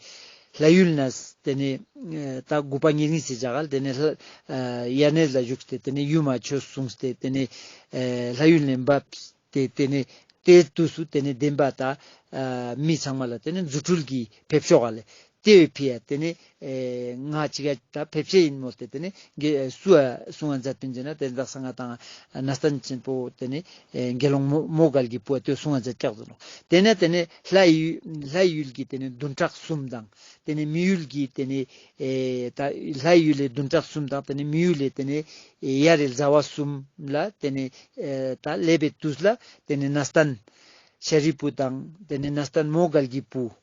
ལྷ་ཡུལ་ནེ་ཏེ་ནེ་ཨ་ད་དགུ་པ་ཉེར་གཉིས་སི་ཞག་ག་ཏེ་ནེ་ལྷ་ཨ་ཡར་གནས་ལ་བཞུགས་ཏེ་ཏེ་ནེ་ཡུམ་མ་ཆོས་གསུངས་ཏེ་ཏེ་ནེ་ཨ་ལྷ་ཡུལ་ནེ་བབས་ཏེ་ཏེ་ནེ་ཏེ་དུས་སུ་ཏེ་ནེ་བདེན་པ་ད་ཨ་མི་ཚང་མ་ལ་ཏེ་ནེ་རྫུ་འཕྲུལ་གྱི་ཕེབས་ཤོག་ལེ། ཏེ་བོའི་ཕི་ཡ་ཏེ་ནེ་ཨེ་ང་ཅིག་ག་ད་ཕེབས་ཤེས་ཨིན་མོལ་ཏེ་ཏེ་ནེ་དགེ་སུ་ཨ་གསུང་བ་མཛད་པིན་ཟེར་ན་ཏེ་དག་ས་ང་དང་གནས་བརྟན་ཆེན་པོ་ཏེ་ནེ་ཨེ་དགེ་སློང་མོ་མོའུ་འགལ་གྱི་བུ་ཏེ་གསུང་བ་མཛད་ཀྱག་ཟེར་ནོག། ཏེ་ནེ་ཏེ་ནེ་ལྷ་ཡུལ་ལྷ་ཡུལ་གྱི་ཏེ་ནེ་བདུན་ཕྲག་གསུམ་དང་ཏེ་ནེ་མི་ཡུལ་གྱི་ཏེ་ནེ་ཨེ་ད་ལྷ་ཡུལ་ལེ་བདུན་ཕྲག་གསུམ་དང་ཏེ་ནེ་མི་ཡུལ་ལེ་ཏེ་ནེ་ཨེ་ཡར་རེ་ཟླ་བ་གསུམ་ལ་ཏེ་ནེ་ཨེ་ད་ལེབ་པའི་དུས་ལ་ཏེ་ནེ་གནས་བརྟན་ཤཱ་རིའི་བུ་དང་ཏེ་ནེ་གནས་བརྟན་མོའུ་འགལ་གྱི་བུ།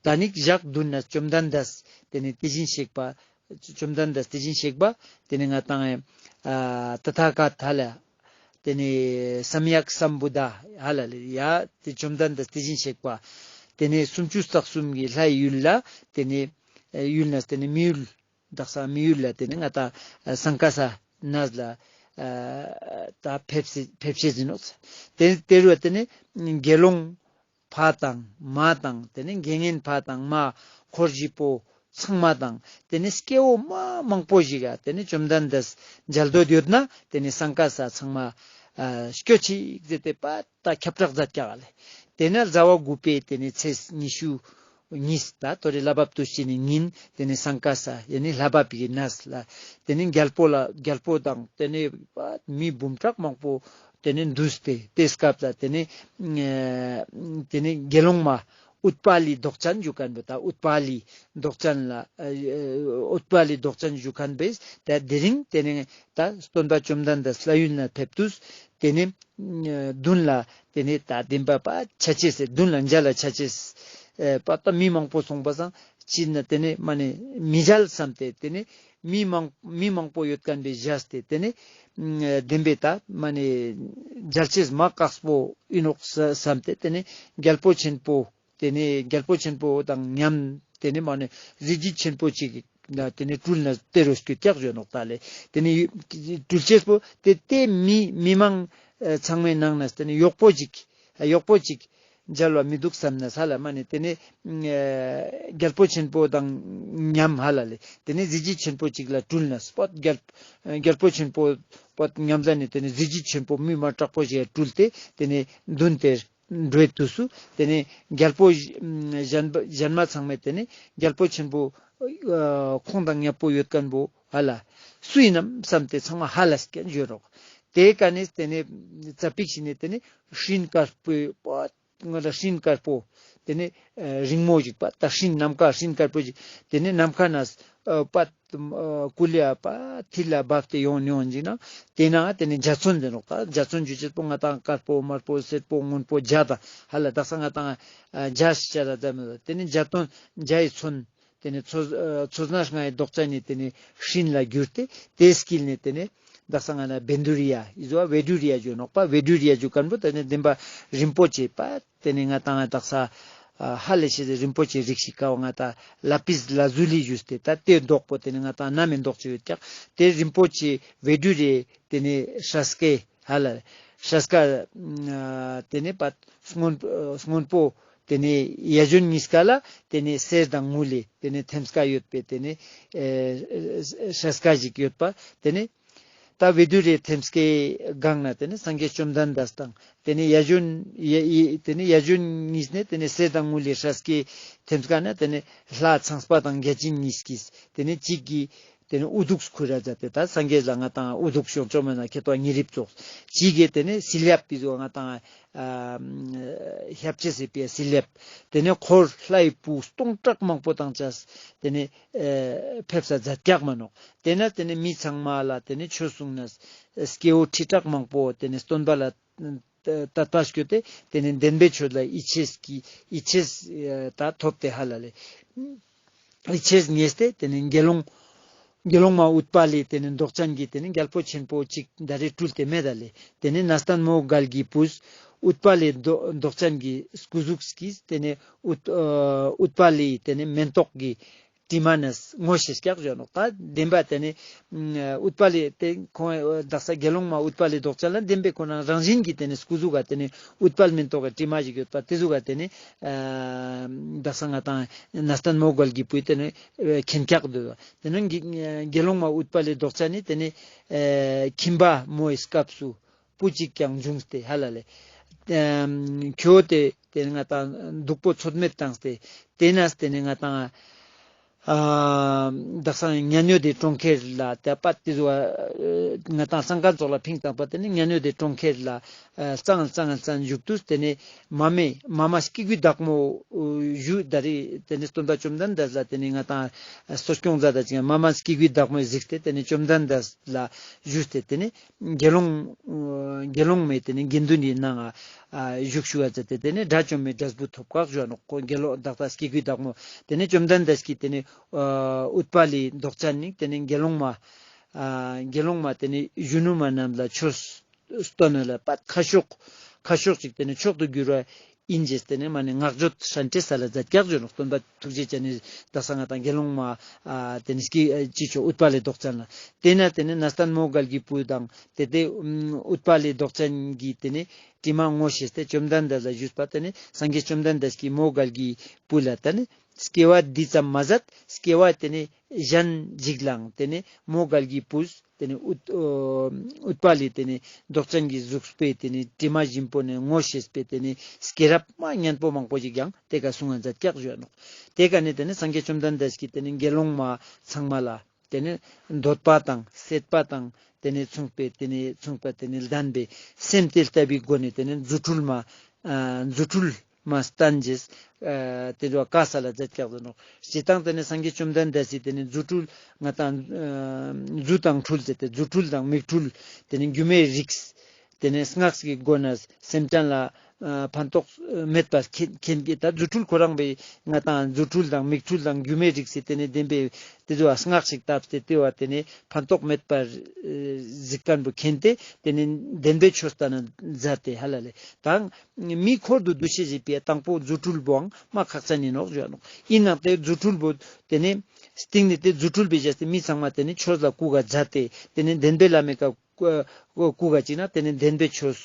ད་ནི་ཞག་བདུན་ནེ་བཅོམ་ལྡན་འདས་ཏེ་ནེ་དེ་བཞིན་གཤེགས་པ་བཅོམ་ལྡན་འདས་དེ་བཞིན་གཤེགས་པ་ཏེ་ནེ་ང་དང་ཨ་ཏ་ཐཱ་ག་ཏ་ལ་ཏེ་ནེ་སམྱཀ་སམྦུདྡྷ་ཧ་ལ་ལེ་ཡ་ཏེ་བཅོམ་ལྡན་འདས་དེ་བཞིན་གཤེགས་པ་ཏེ་ནེ་སུམ་ཅུ་རྩ་གསུམ་གྱི་ལྷའི་ཡུལ་ལ་ཏེ་ནེ་ཨ་ཡུལ་ནེ་ཏེ་ནེ་མི་ཡུལ་དག་ས་མི་ཡུལ་ལ་ཏེ་ནེ་ང་དང་ཨ་སང་ཀ་ས་གནས་ལ་ཨ་ད་ཕེབས་སེ་ཕེབས་ཤེས་ཨིན་ནོག། ཏེ་ཏེ་རུ་ཏེ་ནེ་དགེ་སློང་ཕ་དང་མ་དང་ཏེ་ནེ་དགེ་བསྙེན་ཕ་དང་མ་འཁོར་བཞི་པོ་ཚང་མ་དང་ཏེ་ནེ་སྐྱེ་བོ་མ་མང་པོ་ཞིག་ག་ཏེ་ནེ་བཅོམ་ལྡན་འདས་མཇལ་འདོད་ཡོད་ན་ཏེ་ནེ་སང་ཀ་ས་ཚང་མ་ཨ་སྐྱོད་ཅིག་ཟེར་ཏེ་པ་ད་ཁྱབ་བསྒྲགས་མཛད་ཀྱག་ལེ། ཏེ་ནེ་ཟླ་བ་དགུ་པའི་ཏེ་ནེ་ཚེས་ཉི་ཤུ་གཉིས་ད་ཐོ་རེ་ལྷ་བབས་དུས་ཅི་ནི་ཉིན་ཏེ་ནེ་སང་ཀ་ས་ཡ་ནི་ལྷ་བབས་ཀྱི་གནས་ལ་ཏེ་ནེ་རྒྱལ་པོ་ལ་རྒྱལ་པོ་དང་ཏེ་ནེ་མི་འབུམ་ཕྲག་མང་པོ་ཏེ་ནེ་འདུས་ཏེ་ཏེ་སྐབས་ལ་ཏེ་ནེ་ཨ་ཏེ་ནེ་དགེ་སློང་མ་ཨུཏྤ་ལིའི་མདོག་ཅན་ཞུ་མཁན་བོ་ད་ཨུཏྤ་ལིའི་མདོག་ཅན་ལ་ཨ་ཨུཏྤ་ལིའི་མདོག་ཅན་ཞུ་མཁན་བོས་ད་དེ་རིང་ཏེ་ནེ་ད་སྟོན་པ་བཅོམ་ལྡན་འདས་ལྷ་ཡུལ་ནེ་ཕེབས་དུས་ཏེ་ནེ་མདུན་ལ་ཏེ་ནེ་ད་བདེན་པ་པ་ཆ་ཅེས་སེ་མདུན་ལ་མཇལ་ལ་ཆ་ཅེས་སེ་པ་ད་མི་མང་པོ་སོང་པ་སང་ཅི་ན་ཏེ་ནེ་མ་ནེ་མི་མཇལ་བསམ་སྟེ་ཏེ་ནེ་མི་མང་མི་མང་པོ་ཡོད་མཁན་བོའི་བཞག་སྟེ་ཏེ་ནེ་བདེན་པའི་ད་མ་ནེ་མཇལ་ཅེས་མ་དཀགས་པོ་ཨིན་ནོག་བསམ་སྟེ་ཏེ་ནེ་རྒྱལ་པོ་ཆེན་པོ་ཏེ་ནེ་རྒྱལ་པོ་ཆེན་པོ་དང་མཉམ་ཏེ་ནེ་མ་ནེ་གཟི་བརྗིད་ཆེན་པོ་ཅིག་ན་ཏེ་ནེ་སྤྲུལ་ན་ཏེ་རུ་སྐྱོད་ཀྱག་ཞུ་ནོག་ད་ལེ། ཏེ་ནེ་སྤྲུལ་ཅེས་པོ་ཏེ་ཏེ་མི་མི་མང་ཨ་ཚང་མའི་ནང་ནེ་ཏེ་ནེ་གཡོག་པོ་ཅིག་ཨ་གཡོག་པོ་ཅིག་མཇལ་བ་མི་འདུག་བསམ་ན་ས་ལ་མ་ནེ་ཏེ་ནེ་ཨ་རྒྱལ་པོ་ཆེན་པོ་དང་མཉམ་ཧ་ལ་ལེ་ཏེ་ནེ་གཟི་བརྗིད་ཆེན་པོ་ཅིག་ལ་སྤྲུལ་ན་སྤོད་རྒྱལ་རྒྱལ་པོ་ཆེན་པོ་སྤོད་མཉམ་ལ་ནེ་ཏེ་ནེ་གཟི་བརྗིད་ཆེན་པོ་མི་མ་དྲག་པོ་ཞིག་སྤྲུལ་ཏེ་ཏེ་ནེ་མདུན་དེར་འགྲོའི་དུས་སུ་ཏེ་ནེ་རྒྱལ་པོ་གཞན་པ་གཞན་མ་ཚང་མས་ཏེ་ནེ་རྒྱལ་པོ་ཆེན་པོ་ཨ་ཁོང་དང་མཉམ་པོ་ཡོད་མཁན་བོ་ཧ་ལ་སུ་ཨིན་ནམ་བསམ་སྟེ་ཚང་མ་ཧ་ལ་སྐྱེན་ཡོད་རོག། ཏེ་ཀ་ནེ་ཏེ་ནེ་ཙ་པིག་ཞིག་ནེ་ཏེ་ནེ་སྤྲིན་དཀར་པོའི་པ་ང་ལ་སྤྲིན་དཀར་པོ་ཏེ་ནེ་ཨ་རིང་མོ་ཞིག་པ་ད་སྤྲིན་ནམ་མཁའ་སྤྲིན་དཀར་པོ་ཞིག་ཏེ་ནེ་ནམ་མཁའ་ནེ་ཨ་པ་ཨ་ཀུ་ལེ་ཨ་པ་ཐིལ་ལ་བབས་ཏེ་ཡོང་ཡོང་ཞིག་ན་ཏེ་ནེ་ཏེ་ནེ་འཇའ་ཚོན་ཟེར་ནོག། ད་འཇའ་ཚོན་ཞུ་ཅེས་པོ་ང་དང་དཀར་པོ་དམར་པོ་སེར་པོ་སྔོན་པོ་འཇའ་དང་ཧ་ལ་དག་ས་ང་དང་ཨ་འཇའ་ཞིག་ཅ་ལ་ཙམ་ཏེ་ནེ་འཇའ་ཚོན་འཇའི་ཚོན་ཏེ་ནེ་ཚོ་ཨ་ཚོན་སྣ་ལྔའི་མདོག་ཅན་ནི་ཏེ་ནེ་སྤྲིན་ལ་གྱུར་ཏེ་ཏེ་སྐྱིལ་ནེ་ཏེ་ནེ་དག་ས་ང་ན་བཻ་ཌཱུརྱ་ཨི་ཟོ་བཻ་ཌཱུརྱ་ཞུ་ནོག་པ། བཻ་ཌཱུརྱ་ཞུ་མཁན་བོ་ཏེ་ནེ་བདེན་པ་རིན་པོ་ཆེ་པ་ཏེ་ནེ་ང་དང་དག་ས་ཨ་ཧ་ལས་ཤེས་རིན་པོ་ཆེ་རིགས་ཤིག་ཀ་བོ་ང་དང་ལ་པིས་ལ་ཛུ་ལི་ཞུས་ཏེ་ད་ཏེ་མདོག་པོ་ཏེ་ནེ་ང་དང་ན་མེ་མདོག་ཅིག་ཡོད་ཀྱག། ཏེ་རིན་པོ་ཆེ་བཻ་ཌཱུརྱའི་ཏེ་ནེ་སྲས་སྐེ་ཧ་ལ་སྲས་སྐེ་ཨ་ཏེ་ནེ་པ་སྔོན་ཨ་སྔོན་པོ་ ཏེ་ནེ་ཡ་ཇོན་ཉིས་ཀ་ལ་ཏེ་ནེ་གསེར་དང་དངུལ་ལི་ཏེ་ནེ་ཐེམ་སྐས་ཡོད་པའི་ཏེ་ནེ་ཨེ་སྲས་ཀ་ཞིག་ཡོད་པ། ཏེ་ནེ་ད་བཻ་ཌཱུརྱའི་ཐེམ་སྐས་སྒང་ན་ཏེ་ནེ་སངས་རྒྱས་བཅོམ་ལྡན་འདས་དང་ཏེ་ནེ་ཡ་ཇོན་ཡ་ཡ་ཏེ་ནེ་ཡ་ཇོན་ཉིས་ནེ་ཏེ་ནེ་གསེར་དང་དངུལ་ལི་སྲས་ཀའི་ཐེམ་སྐས་ན་ཏེ་ནེ་ལྷ་ཚངས་པ་དང་བརྒྱ་བྱིན་ཉིས་ཀིས་ཏེ་ནེ་གཅིག་གི་ཏེ་ནེ་དབུ་གདུགས་ཁུར་ར་མཛད་དེ། ད་སངས་རྒྱས་ལ་ང་ཏང་དབུ་གདུགས་ཤོང་ཆོག་མེད་ན་ཁེ་ཏོ་ཉེ་རིབ་ཙོགས་གཅིག་གི་ཏེ་ནེ་སིལ་ཡབ་པི་ཟོ་ང་ཏང་ཨ་ཞབས་ཕྱི་སི་པའི་སིལ་ཡབ། ཏེ་ནེ་འཁོར་ལྷའི་བུ་སྟོང་ཕྲག་མང་པོ་དང་བཅས་ཏེ་ནེ་ཨེ་ཕེབས་ས་མཛད་ཀྱག་མ་ནོག། ཏེ་ན་ཏེ་ནེ་མི་ཚང་མ་ལ་ཏེ་ནེ་ཆོས་གསུངས་ནས་སྐྱེ་བོ་ཁྲི་ཕྲག་མང་པོ་ཏེ་ནེ་སྟོན་པ་ལ་དད་པ་སྐྱོད་དེ་ཏེ་ནེ་བདེན་པའི་ཆོས་ལ་ཡིད་ཆེས་ཀྱི་ཡིད་ཆེས་ཨེ་ད་ཐོབ་སྟེ་ཧ་ལ་ལེ། ཡིད་ཆེས་ཉེས་ཏེ་ཏེ་ནེ་དགེ་སློང་དགེ་སློང་མ་ཨུཏྤ་ལའི་ཏེ་ནེ་མདོག་ཅན་གྱི་ཏེ་ནེ་རྒྱལ་པོ་ཆེན་པོ་ཅིག་ད་རེ་སྤྲུལ་ཏེ་མེད་ད་ལེ། ཏེ་ནེ་ན་སྟན་མོའུ་འགལ་གྱི་བུས་ཨུཏྤ་ལའི་མདོག་མདོག་ཅན་གྱི་སྐུ་གཟུགས་ཀྱིས་ཏེ་ནེ་ཨུཏ་ཨུཏྤ་ལའི་ཏེ་ནེ་མེན་ཏོག་གི་དྲི་མ་ནེ་ངོ་ཤེས་ཀྱག་ཞུ་ནོག། ད་བདེན་པ་ཏེ་ནེ་ཨུཏྤ་ལའི་ཏེ་ཁོང་དག་ས་དགེ་སློང་མ་ཨུཏྤ་ལའི་མདོག་ཅན་ལ་བདེན་པའི་ཁོ་ན་རང་བཞིན་གྱི་ཏེ་ནེ་སྐུ་གཟུགས་ག་ཏེ་ནེ་ཨུཏྤལ་མེན་ཏོག་གི་དྲི་མ་ཞིག་ཡོད་པ་ཏེ་ཟུག་ག་ཏེ་ནེ་ཨ་དག་ས་ང་ཏང་ན་སྟན་མོའུ་འགལ་གྱི་བུས་ཏེ་ནེ་ཨ་མཁྱེན་ཀྱག་འདུག། ཏེ་ནེ་དགེ་དགེ་སློང་མ་ཨུཏྤ་ལའི་མདོག་ཅན་ནི་ཏེ་ནེ་ཨ་ཁྱིམ་པ་མོའི་སྐབས་སུ་བུ་གཅིག་ཀྱང་འབྱུང་སྟེ་ཧ་ལ་ལེ། ཨ་ཁྱོ་ཏེ་ཏེ་ནེ་ང་ཏང་སྡུག་པོ་ཚོད་མེད་བཏང་སྟེ་ཏེ་ནེ་ཏེ་ནེ་ང་ཏང་ཨ་དག་ས་མཉན་ཡོད་དི་གྲོང་ཁྱེར་ལ་ཏེ་པ་ཏེ་ཟུག་ཨ་ང་ཏང་སང་ཀ་ཙོགས་ལ་ཕིང་བཏང་པ་ཏེ་ནེ་མཉན་ཡོད་དི་གྲོང་ཁྱེར་ལ་ཨ་གཙང་གཙང་གཙང་བཞུགས་དུས་ཏེ་ནེ་མ་མེ་མ་མ་སྐྱེ་དགུའི་བདག་མོ་ཞུ་ད་རེ་ཏེ་ནེ་སྟོན་པ་བཅོམ་ལྡན་འདས་ལ་ཏེ་ནེ་ང་ཏང་གསོ་སྐྱོང་མཛད་ད་ཅིག་མ་མ་སྐྱེ་དགུའི་བདག་མོ་གཟིགས་ཏེ་ཏེ་ནེ་བཅོམ་ལྡན་འདས་ལ་ཞུས་ཏེ་ཏེ་ནེ་དགེ་སློང་དགེ་སློང་མའི་ཏེ་ནེ་དགེ་འདུན་གྱི་ནང་ང་བཞུགས་ཞུ་བ་མཛད་དེ་ཏེ་ནེ་དགྲ་བཅོམ་པའི་འབྲས་བུ་ཐོབ་ཀྱག་ཞུ་ནོག། ཁོ་དགེ་སློང་དག་ས་སྐྱེ་དགུའི་བདག་མོ་ཏེ་ནེ་བཅོམ་ལྡན་འདས་ཀྱིས་ཏེ་ནེ་ཨུཏྤ་ལའི་མདོག་ཅན་ནི་ཏེ་ནེ་དགེ་སློང་མ་ཨ་དགེ་སློང་མ་ཏེ་ནེ་གཞོན་ནུ་མ་རྣམས་ལ་ཆོས་སྟོན་ནོ་ལ་པ་ཁ་ཤོག་ཁ་ཤོག་ཅིག་ཏེ་ནེ་མཆོག་ཏུ་གྱུར་བ་ཨིན་ཅེས་ཏེ་ནེ་མ་ནེ་བསྔགས་བརྗོད་ཧྲན་ཏེ་ས་ལ་མཛད་ཀྱག་ཞུ་ནོག། སྟོན་པ་ཐུགས་རྗེ་ཅན་ནི་དག་ས་ང་ཏང་དགེ་སློང་མ་ཨ་ཏེ་ནེ་སྐྱེ་ཨ་ཅི་ཆོ་ཨུཏྤ་ལའི་མདོག་ཅན་ལ་ཏེ་ནེ་ཏེ་ནེ་ན་སྟན་མོའུ་འགལ་གྱི་བུ་དང་ཏེ་ཏེ་ཨུཏྤ་ལའི་མདོག་ཅན་གྱི་ཏེ་ནེ་དྲི་མ་ངོ་ཤེས་ཏེ་བཅོམ་ལྡན་འདས་ལ་ཞུས་པ་ཏེ་ནེ་སངས་རྒྱས་བཅོམ་ལྡན་འདས་ཀྱིས་མོའུ་འགལ་གྱི་བུ་ལ་ཏེ་ནེ་སྐྱེ་བ་འདི་ཙམ་མ་ཟད་སྐྱེ་བ་ཏེ་ནེ་གཞན་ཞིག་ལའང་ཏེ་ནེ་མོའུ་འགལ་གྱི་བུས་ཏེ་ནེ་ཨུཏ་ཨུཏྤ་ལའི་ཏེ་ནེ་མདོག་ཅན་གྱི་གཟུགས་པོའི་ཏེ་ནེ་དྲི་མ་ཞིམ་པོ་ནེ་ངོ་ཤེས་པའི་ཏེ་ནེ་སྐྱེས་རབས་མ་སྙན་པོ་མང་པོ་ཞིག་ཡང་ཏེ་ཀ་གསུང་ང་མཛད་ཀྱག་ཞུ་ནོག། ཏེ་ཀ་ནེ་ཏེ་ནེ་སངས་རྒྱས་བཅོམ་ལྡན་འདས་ཀྱིས་ཏེ་ནེ་དགེ་སློང་མ་ཚང་མ་ལ་ཏེ་ནེ་འདོད་པ་དང་སྲེད་པ་དང་ཏེ་ནེ་མཚུངས་པའི་ཏེ་ནེ་མཚུངས་པ་ཏེ་ནེ་ལྡན་པའི་སེམས་དེ་ལྟ་བུའི་སྒོ་ནས་ཏེ་ནེ་རྫུ་འཕྲུལ་མ་ཨ་རྫུ་འཕྲུལ་མ་བསྟན་ཅེས་ཨ་ཏེ་ཟུག་བཀའ་སྩལ་ལ་མཛད་ཀྱག་ཟེར་ནོག། སྤྱིར་བཏང་ཏེ་ནེ་སངས་རྒྱས་བཅོམ་ལྡན་འདས་སི་ཏེ་ནེ་རྫུ་འཕྲུལ་ང་ཏང་ཨ་རྫུ་དང་འཕྲུལ་ཟེར་ཏེ་རྫུ་འཕྲུལ་དང་མིག་འཕྲུལ་ཏེ་ནེ་སྒྱུ་མའི་རིགས་ཏེ་ནེ་སྔགས་ཀྱི་སྒོ་ནས་སེམས་ཅན་ལ་ཨ་ཕན་ཐོགས་མེད་པར་མཁྱེན་མཁྱེན་གྱི་ད་རྫུ་འཕྲུལ་ཁོ་རང་པའི་ང་ཏང་རྫུ་འཕྲུལ་དང་མིག་འཕྲུལ་དང་སྒྱུ་མའི་རིགས་སི་ཏེ་ནེ་བདེན་པའི་ཏེ་ཟུག་སྔགས་ཤིག་བཏབ་སྟེ་ཏེ་བ་ཏེ་ནེ་ཕན་ཐོགས་མེད་པར་ཨ་གཟིགས་མཁན་པོ་མཁྱེན་ཏེ་ཏེ་ནེ་བདེན་པའི་ཆོས་བསྟན་ན་མཛད་དེ་ཧ་ལ་ལེ། ད་མི་འཁོར་དུ་འདུ་ཤེས་བཞེས་པའི་དང་པོ་རྫུ་འཕྲུལ་པོའང་མ་ཁག་ཅན་ཡིན་ནོག་ཞུ་ནོག། ཡིན་ནའང་ཏེ་རྫུ་འཕྲུལ་པོ་ཏེ་ནེ་སྟིང་ནེ་ཏེ་རྫུ་འཕྲུལ་པའི་བཞེས་ཏེ་མི་ཚང་མ་ཏེ་ནེ་ཆོས་ལ་བཀུག་ག་མཛད་དེ་ཏེ་ནེ་བདེན་པའི་ལམ་མེ་ཀ་བཀུག་ག་ཅིག་ན་ཏེ་ནེ་བདེན་པའི་ཆོས་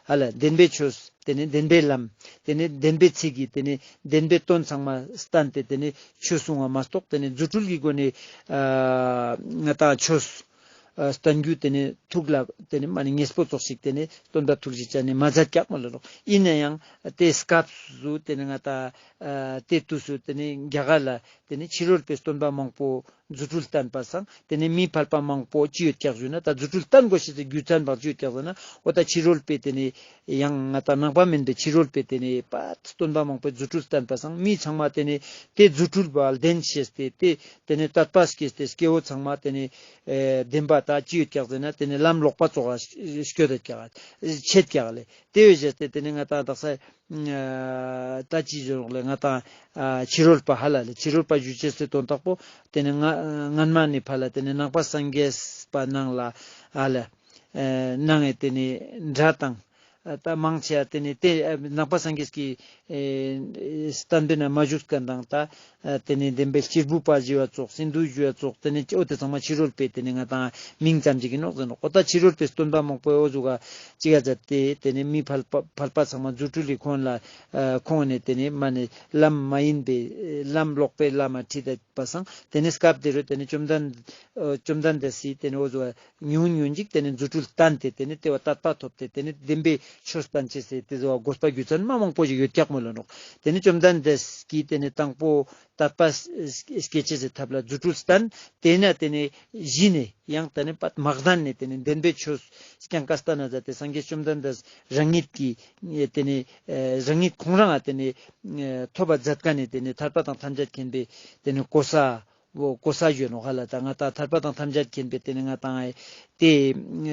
ཧ་ལ་བདེན་པའི་ཆོས་ཏེ་ནེ་བདེན་པའི་ལམ་ཏེ་ནེ་བདེན་པའི་ཚིག་གི་ཏེ་ནེ་བདེན་པའི་དོན་ཚང་མ་བསྟན་ཏེ་ཏེ་ནེ་ཆོས་གསུང་བ་མ་གཏོགས་ཏེ་ནེ་རྫུ་འཕྲུལ་གྱི་སྒོ་ནས་ཨ་ང་ཏང་ཆོས་ཨ་བསྟན་རྒྱུ་ཏེ་ནེ་ཐུགས་ལ་ཏེ་ནེ་མ་ནེ་ངེས་པོ་ཙོགས་ཤིག་ཏེ་ནེ་སྟོན་པ་ཐུགས་རྗེ་ཅན་ནི་མ་མཛད་ཀྱག་མ་ལ་ནོག། ཡིན་ན་ཡང་ཏེ་སྐབས་སུ་ཏེ་ནེ་ང་ཏང་ཨ་ཏེ་དུས་སུ་ཏེ་ནེ་རྒྱ་གར་ལ་ཏེ་ནེ་ཕྱི་རོལ་པའི་སྟོན་པ་མང་པོ་རྫུ་འཕྲུལ་བསྟན་པ་སང་ཏེ་ནེ་མི་ཕལ་པ་མང་པོ་ཅི་ཡོད་ཀྱག་ཞུ་ན་ད་རྫུ་འཕྲུལ་བསྟན་དགོས་ཤེས་སི་རྒྱུ་མཚན་བག་ཅི་ཡོད་ཀྱག་ཟེར་ན་འོ་ད་ཕྱི་རོལ་པའི་ཏེ་ནེ་ཡང་ང་ཏང་ནང་པ་མིན་པའི་ཕྱི་རོལ་པའི་ཏེ་ནེ་པ་སྟོན་པ་མང་པོའི་རྫུ་འཕྲུལ་བསྟན་པ་སང་མི་ཚང་མ་ཏེ་ནེ་ཏེ་རྫུ་འཕྲུལ་པ་ལྡན་ཤེས་ཏེ་ཏེ་ཏེ་ནེ་དད་པ་སྐྱེས་ཏེ་སྐྱེ་བོ་ཚང་མ་ཏེ་ནེ་ཨེ་བདེན་པ་ད་ཅི་ཡོད་ཀྱག་ཟེར་ན་ཏེ་ནེ་ལམ་ལོག་པ་ཙོགས་ལ་སྐྱོད་དེ་ཀྱག་ཆད་ཀྱག་ལེ། ཏེ་བས་ཟེར་ཏེ་ཏེ་ནེ་ང་ཏང་དག་ས་ཨ་ད་ཅི་ཞུ་ནོག་ལེ། ང་ཏང་ཨ་ཕྱི་རོལ་པ་ཧ་ལ་ལེ་ཕྱི་རོལ་པ་ཞུ་ཅེས་སི་དོན་དག་པོ་ཏེ་ནེ་ང་སྔན་མ་ནེ་ཕར་ལ་ཏེ་ནེ་ནང་པ་སངས་རྒྱས་པ་ནང་ལ་ཨ་ལ་ཨེ་ནང་ངི་ཏེ་ནེ་སྒྲ་དང་ ཨ་ད་མང་ཆེ་བ་ཏེ་ནེ་ཏེ་ཨ་ནང་པ་སངས་རྒྱས་ཀྱི་ཨེ་བསྟན་པའི་ནང་མ་ཞུགས་མཁན་དང་ད་ཨ་ཏེ་ནེ་བདེན་པའི་སྐྱེས་བུ་པ་ཞུ་བ་ཙོགས་སིན་དྷུ་ཞུ་བ་ཙོགས་ཏེ་ནེ་འོ་ཏེ་ཚང་མ་ཕྱི་རོལ་པའི་ཏེ་ནེ་ང་ཏང་མིང་ཙམ་ཞིག་ཨིན་ནོག་ཟེར་ནོག། འོ་ད་ཕྱི་རོལ་པའི་སྟོན་པ་མང་པོ་འོ་ཟུག་ག་ཅིག་ག་མཛད་དེ་ཏེ་ནེ་མི་ཕལ་པ་ཕལ་པ་ཚང་མ་རྫུ་འཕྲུལ་ལི་ཁོང་ལ་ཨ་ཁོང་ནེ་ཏེ་ནེ་མ་ནེ་ལམ་མ་ཡིན་པའི་ཨེ་ལམ་ལོག་པའི་ལམ་མ་ཁྲིད་པ་སང་ཏེ་ནེ་སྐབས་དེ་རུ་ཏེ་ནེ་བཅོམ་ལྡན་ཨ་བཅོམ་ལྡན་འདས་སི་ཏེ་ནེ་འོ་ཟུག་ག་ཉུང་ཉུང་ཅིག་ཏེ་ནེ་རྫུ་འཕྲུལ་བསྟན་ཏེ་ཏེ་ནེ་ཏེ་བ་དད་པ་ཐོབ་སྟེ་ཏེ་ནེ་བདེན་པའི་ཆོས་བསྟན་ཅེས་སི་ཏེ་ཟོ་བ་དགོས་པ་རྒྱུ་མཚན་མ་མང་པོ་ཞིག་ཡོད་ཀྱག་མོལ་ལ་ནོག། ཏེ་ནེ་བཅོམ་ལྡན་འདས་ཀྱིས་ཏེ་ནེ་དང་པོ་དད་པ་སྐྱེ་ཅེས་སི་ཐབས་ལ་རྫུ་འཕྲུལ་བསྟན། ཏེ་ནེ་ཏེ་ནེ་གཞི་ནེ་ཡང་ཏེ་ནེ་པད་མ་བདེན་ནེ་ཏེ་ནེ་བདེན་པའི་ཆོས་རྐྱང་ཀ་བསྟན་ན་མཛད་དེ་སངས་རྒྱས་བཅོམ་ལྡན་འདས་རང་ཉིད་ཀྱིས་ཏེ་ནེ་ཨ་རང་ཉིད་ཁོང་རང་ང་ཏེ་ནེ་ཨ་ཐོབ་པ་མཛད་མཁན་ནི་ཏེ་ནེ་ཐར་པ་དང་ཐམས་ཅད་མཁྱེན་པའི་ཏེ་ནེ་གོ་ས་བོ་གོ་ས་ཞུ་ནོག་ཧ་ལ། ད་ང་ཏང་ཐར་པ་དང་ཐམས་ཅད་མཁྱེན་པའི་ཏེ་ནེ་ང་ཏང་ཨེ་ཏེ་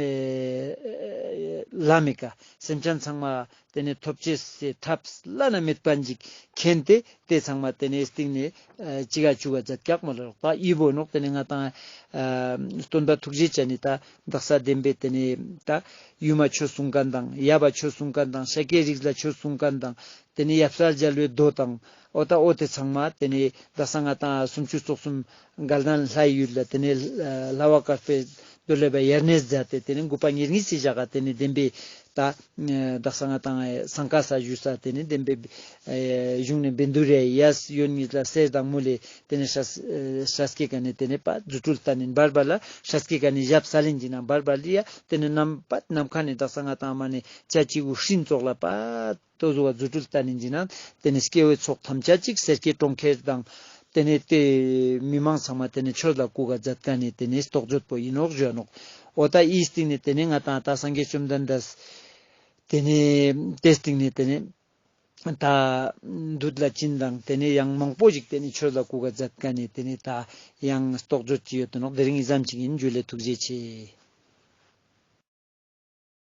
ཨེ་ལམ་མི་ཀ་སེམས་ཅན་ཚང་མ་ཏེ་ནེ་ཐོབ་ཅེས་སི་ཐབས་བླ་ན་མེད་པ་ཞིག་མཁྱེན་ཏེ་ཏེ་ཚང་མ་ཏེ་ནེ་སྟིང་ནེ་ཨེ་ཅིག་ག་ཅུག་ག་མཛད་ཀྱག་མོལ་ལ་ནོག། ད་འི་བོ་ནོག་ཏེ་ནེ་ང་ཏང་ཨ་སྟོན་པ་ཐུགས་རྗེ་ཅན་ནི་ད་དག་ས་བདེན་པའི་ཏེ་ནེ་ད་ཡུམ་མ་ཆོས་གསུང་མཁན་དང་ཡབ་བ་ཆོས་གསུང་མཁན་དང་ཤཱཀྱའི་རིགས་ལ་ཆོས་གསུང་མཁན་དང་ཏེ་ནེ་ཡབ་སྲས་མཇལ་བའི་མདོ་དང་འོ་ད་འོ་ཏེ་ཚང་མ་ཏེ་ནེ་དག་ས་ང་ཏང་སུམ་ཅུ་རྩ་གསུམ་དགའ་ལྡན་ལྷའི་ཡུལ་ལ་ཏེ་ནེ་ལྷ་བ་དཀར་པོའི་མདོ་ལས་པ་དབྱར་གནས་མཛད་དེ་ཏེ་ནེ་དགུ་པ་ཉེར་གཉིས་སི་ཞག་ག་ཏེ་ནེ་བདེན་པའི་ད་དག་ས་ང་ཏང་སང་ཀ་ས་ཞུ་ས་ཏེ་ནེ་བདེན་པའི་གཞུང་ནེ་བཻ་ཌཱུརྱ་ཡི་གཡས་གཡོན་གཉིས་ལ་གསེར་དང་དངུལ་ལས་ཏེ་ནེ་ཤ་ཤ་སྐྱེ་ཀ་ནེ་ཏེ་ནེ་པ་རྫུ་འཕྲུལ་བསྟན་ནེ་བར་བར་ལ་ཤ་སྐྱེ་ཀ་ནེ་ཞབས་ས་ལེན་གྱི་ན་བར་བར་ལ་ཡ་ཏེ་ནེ་ནམ་པ་ནམ་མཁའ་ནེ་དག་ས་ང་ཏང་མ་ནེ་ཅ་ཅིག་གུ་སྤྲིན་ཚོགས་ལ་པ་ཏོ་ཟུག་ག་རྫུ་འཕྲུལ་བསྟན་ནེ་ཨིན་ན་ཏེ་ནེ་སྐྱེ་བོའི་ཚོགས་ཐམས་ཅད་ཅིག་སེར་སྐྱའི་གྲོང་ཁྱེར་དང་ཏེ་ནེ་ཏེ་མི་མང་ཚང་མ་ཏེ་ནེ་ཆོས་ལ་བཀུག་ག་མཛད་མཁན་ནི་ཏེ་ནེ་རྟོགས་བརྗོད་པོ་ཨིན་ནོག་ཞུ་ནོག། འོ་ད་འི་སྟིང་ནེ་ཏེ་ནེ་ང་ཏང་ད་སངས་རྒྱས་བཅོམ་ལྡན་འདས་ཏེ་ནེ་ཏེ་སྟིང་ནེ་ཏེ་ནེ་ད་བདུད་ལ་བྱིན་དང་ཏེ་ནེ་ཡང་མང་པོ་ཞིག་ཏེ་ནེ་ཆོས་ལ་བཀུག་ག་མཛད་མཁན་ནི་ཏེ་ནེ་ད་ཡང་རྟོགས་བརྗོད་ཅིག་ཡོད་དེ་ནོག། དེ་རིང་འི་ཙམ་ཞིག་ཨིན། ཇུ་ལེ། ཐུགས་རྗེ་ཆེ།